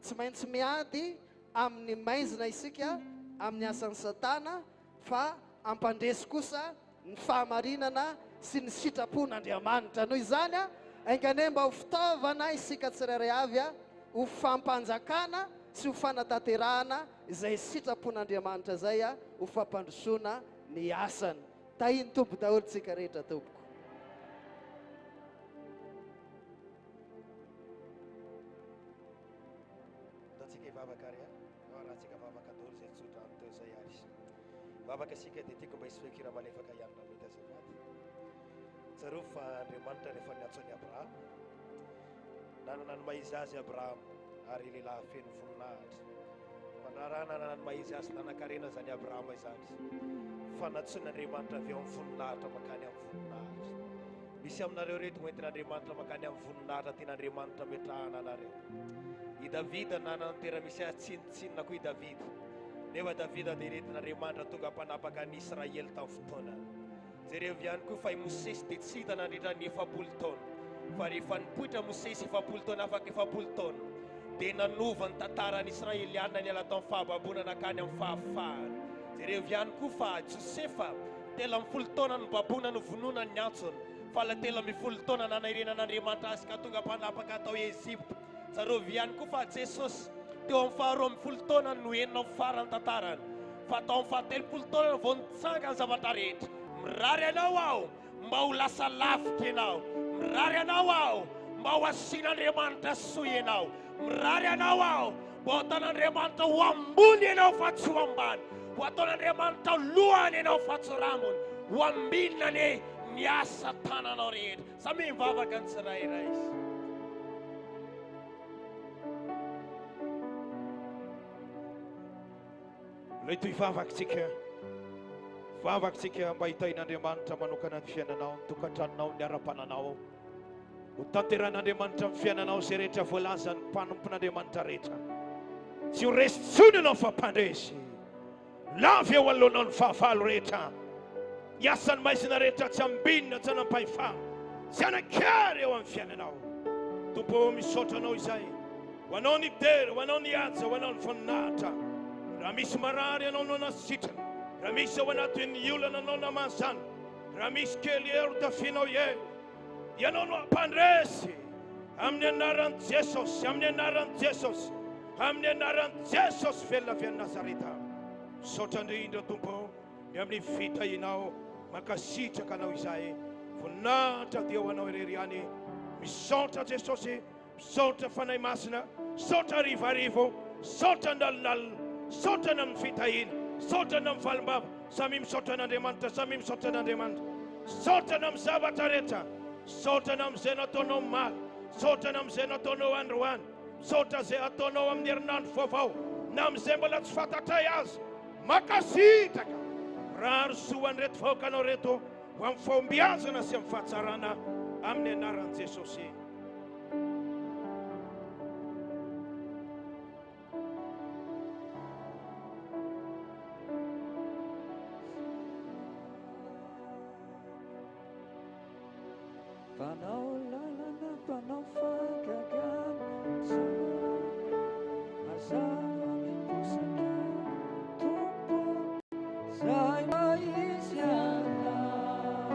tsy maintsy miady amin'ny maizina isika, amin'ny asan'i Satana, fa hampandresy kosa ny fahamarinana sy ny sitrapon'Andriamanitra. Noho izany, enga anie mba ho fitaovana isika tsirairay avy ho fampanjakana sy ho fanatanterahana izay sitrapon'Andriamanitra izay ho fampandrosoana ny asany. Tahin'ny Tompo daholo tsika rehetra tompoko. Ataontsika hivavaka ary arahantsika vavaka daholo izay tsodrano teo izay ary. Vavaka isika dia tiako mba hisy feon-kira malefaka ihany raha mety azafady. Tsarovy fa Andriamanitra rehefa niantso an'i Abrahama, nanana ny maha izy azy Abrahama ary lehilahy feno voninahitra. Mpandraharaha nanana ny maha izy azy, nanan-karena izany Abrahama izany. Fa nantsoin'Andriamanitra avy ao amin'ny voninahitra mankany amin'ny voninahitra. Misy aminareo ireto hoentin'Andriamanitra mankany amin'ny voninahitra tian'Andriamanitra ametrahana anareo. I Davida nanana ny toera-misy azy tsinontsinona koa i Davida. Nefa Davida dia nentin'Andriamanitra tonga mpanapaka ny Israely tamin'ny fotoanany. Jereo ihany koa fa i Mosesy dia tsy hita nandritra ny 40 taona. Fa rehefa nipoitra Mosesy 40 taona afaka 40 taona, dia nanova ny tantaran'ny Israelianina niala tamin'ny fahababoana nankany amin'ny fahafahana. Jereo ihany koa fa Josefa, 13 taona nobaboina novonoina ny antsony, fa ilay 13 taona nanairenan'Andriamanitra azy ka tonga mpanapaka tao Egypta. Tsarovy ihany koa fa Jesosy, teo amin'ny faha-12 taonany no henonao ny faran'ny tantarany, fa tao amin'ny faha-30 taonany vao nitsanga ny zavatra rehetra. Mirary anao aho mba ho lasa lavitra ianao. Mirary anao aho mba ho asian'Andriamanitra soa ianao. Mirary anao aho mba ho ataon'Andriamanitra ho ambony ianao fa tsy ho ambany. Ho ataon'Andriamanitra ho lohany ianao fa tsy rambony. Ho ambinina anie ny asa tananao rehetra. Samia mivavaka ny tsirairay. Mety hivavaka-tsika. Vavaka-tsika mba hitahian'Andriamanitra manokana ny fiainanao, ny tokantranonao, ny ara-pananao. Ho tanterahin'Andriamanitra amin'ny fiainanao izay rehetra voalazan'ny mpanompon'Andriamanitra rehetra. Tsy ho resy intsony ianao fa mpandresy. Lavo eo anoloanao ny fahavalo rehetra. Ny asan'ny maizina rehetra tsy ambinina, tsy hanam-pahefana, tsy hanan-kery eo amin'ny fiainanao. Tompo ô, misaotra Anao izay. Ho Anao ny dera, ho Anao ny haja, ho Anao ny voninahitra. Raha misy marary, Ianao no hanasitrana. Raha misy ao anatin'ny olana, Anao no hamaha izany. Raha misy kely hery, ho tafianao hery. Ianao no hampandresy. Amin'ny anaran'i Jesosy, amin'ny anaran'i Jesosy, amin'ny anaran'i Jesosy velona avy any Nazareta. Misaotra indrindra Tompo ny amin'ny fitahianao. Mankasitraka Anao izahay. Voninahitra dia ho Anao irery ihany. Misaotra Jesosy. Misaotra Fanahy Masina, misaotra harivarivo, misaotra ny alinalina, misaotra ny amin'ny fitahiana, misaotra ny amin'ny valim-bava, samia misaotra an'Andriamanitra, samia misaotra an'Andriamanitra, misaotra ny amin'ny zavatra rehetra, misaotra ny amin'izay nataonao omaly, misaotra ny amin'izay nataonao androany, misaotra izay hataonao amin'ny herinandro vaovao, na amin'izay mbola tsy fantatray aza, mankasitraka, mirary soa ho an'ireto vahoakanao ireto, ho amin'ny fahombiazana sy amin'ny fahatsarana, amin'ny anaran'i Jesosy. Mpanao lalana, mpanao fahagagana, mazava miposaka, Tompo, zay maha izy anao.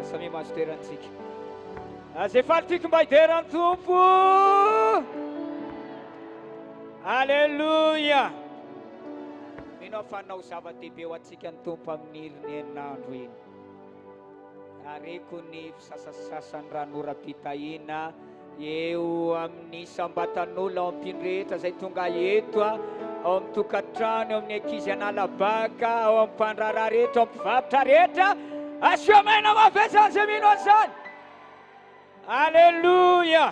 Samia mahazo toerana tsika. Izay faly tiako mba hidera ny Tompo. Aleloia. Mino aho fa hanao zava-dehibe ho antsika ny Tompo amin'ny heriny herinandro iny. Areko ny fisasasasan'ny ranoram-pitahiana eo amin'ny isam-batan'olona ao amin'ny mpino rehetra izay tonga eto, ao amin'ny tokantrano, eo amin'ny ankizy an'alabaka, ao amin'ny mpandraharaha rehetra, ao amin'ny mpivarotra rehetra. Asio maina mafy izany izay mino an'izany. Aleloia.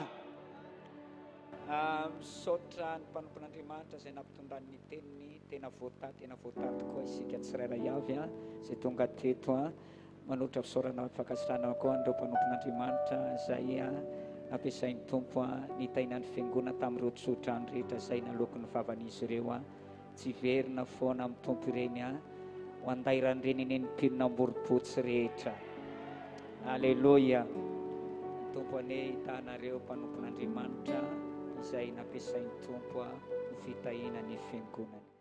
Ah, misaotra ny mpanompon'Andriamanitra izay nampitondrany ny teniny. Tena voatahy, tena voatahy tokoa isika tsirairay avy izay tonga teto. Manolotra fisaorana fankasitrahana koa an'ireo mpanompon'Andriamanitra izay nampiasain'ny Tompo nitaina ny fiangonana tamin'ireo tsodrano rehetra izay naloaky ny vavan'izy ireo. Tsy hiverina foana amin'ny Tompo ireny ho andairan'ireny anie ny mpino namborim-potsy rehetra. Aleloia. Ny Tompo anie hitahanareo mpanompon'Andriamanitra izay nampiasain'ny Tompo ho fitahiana ny fiangonany.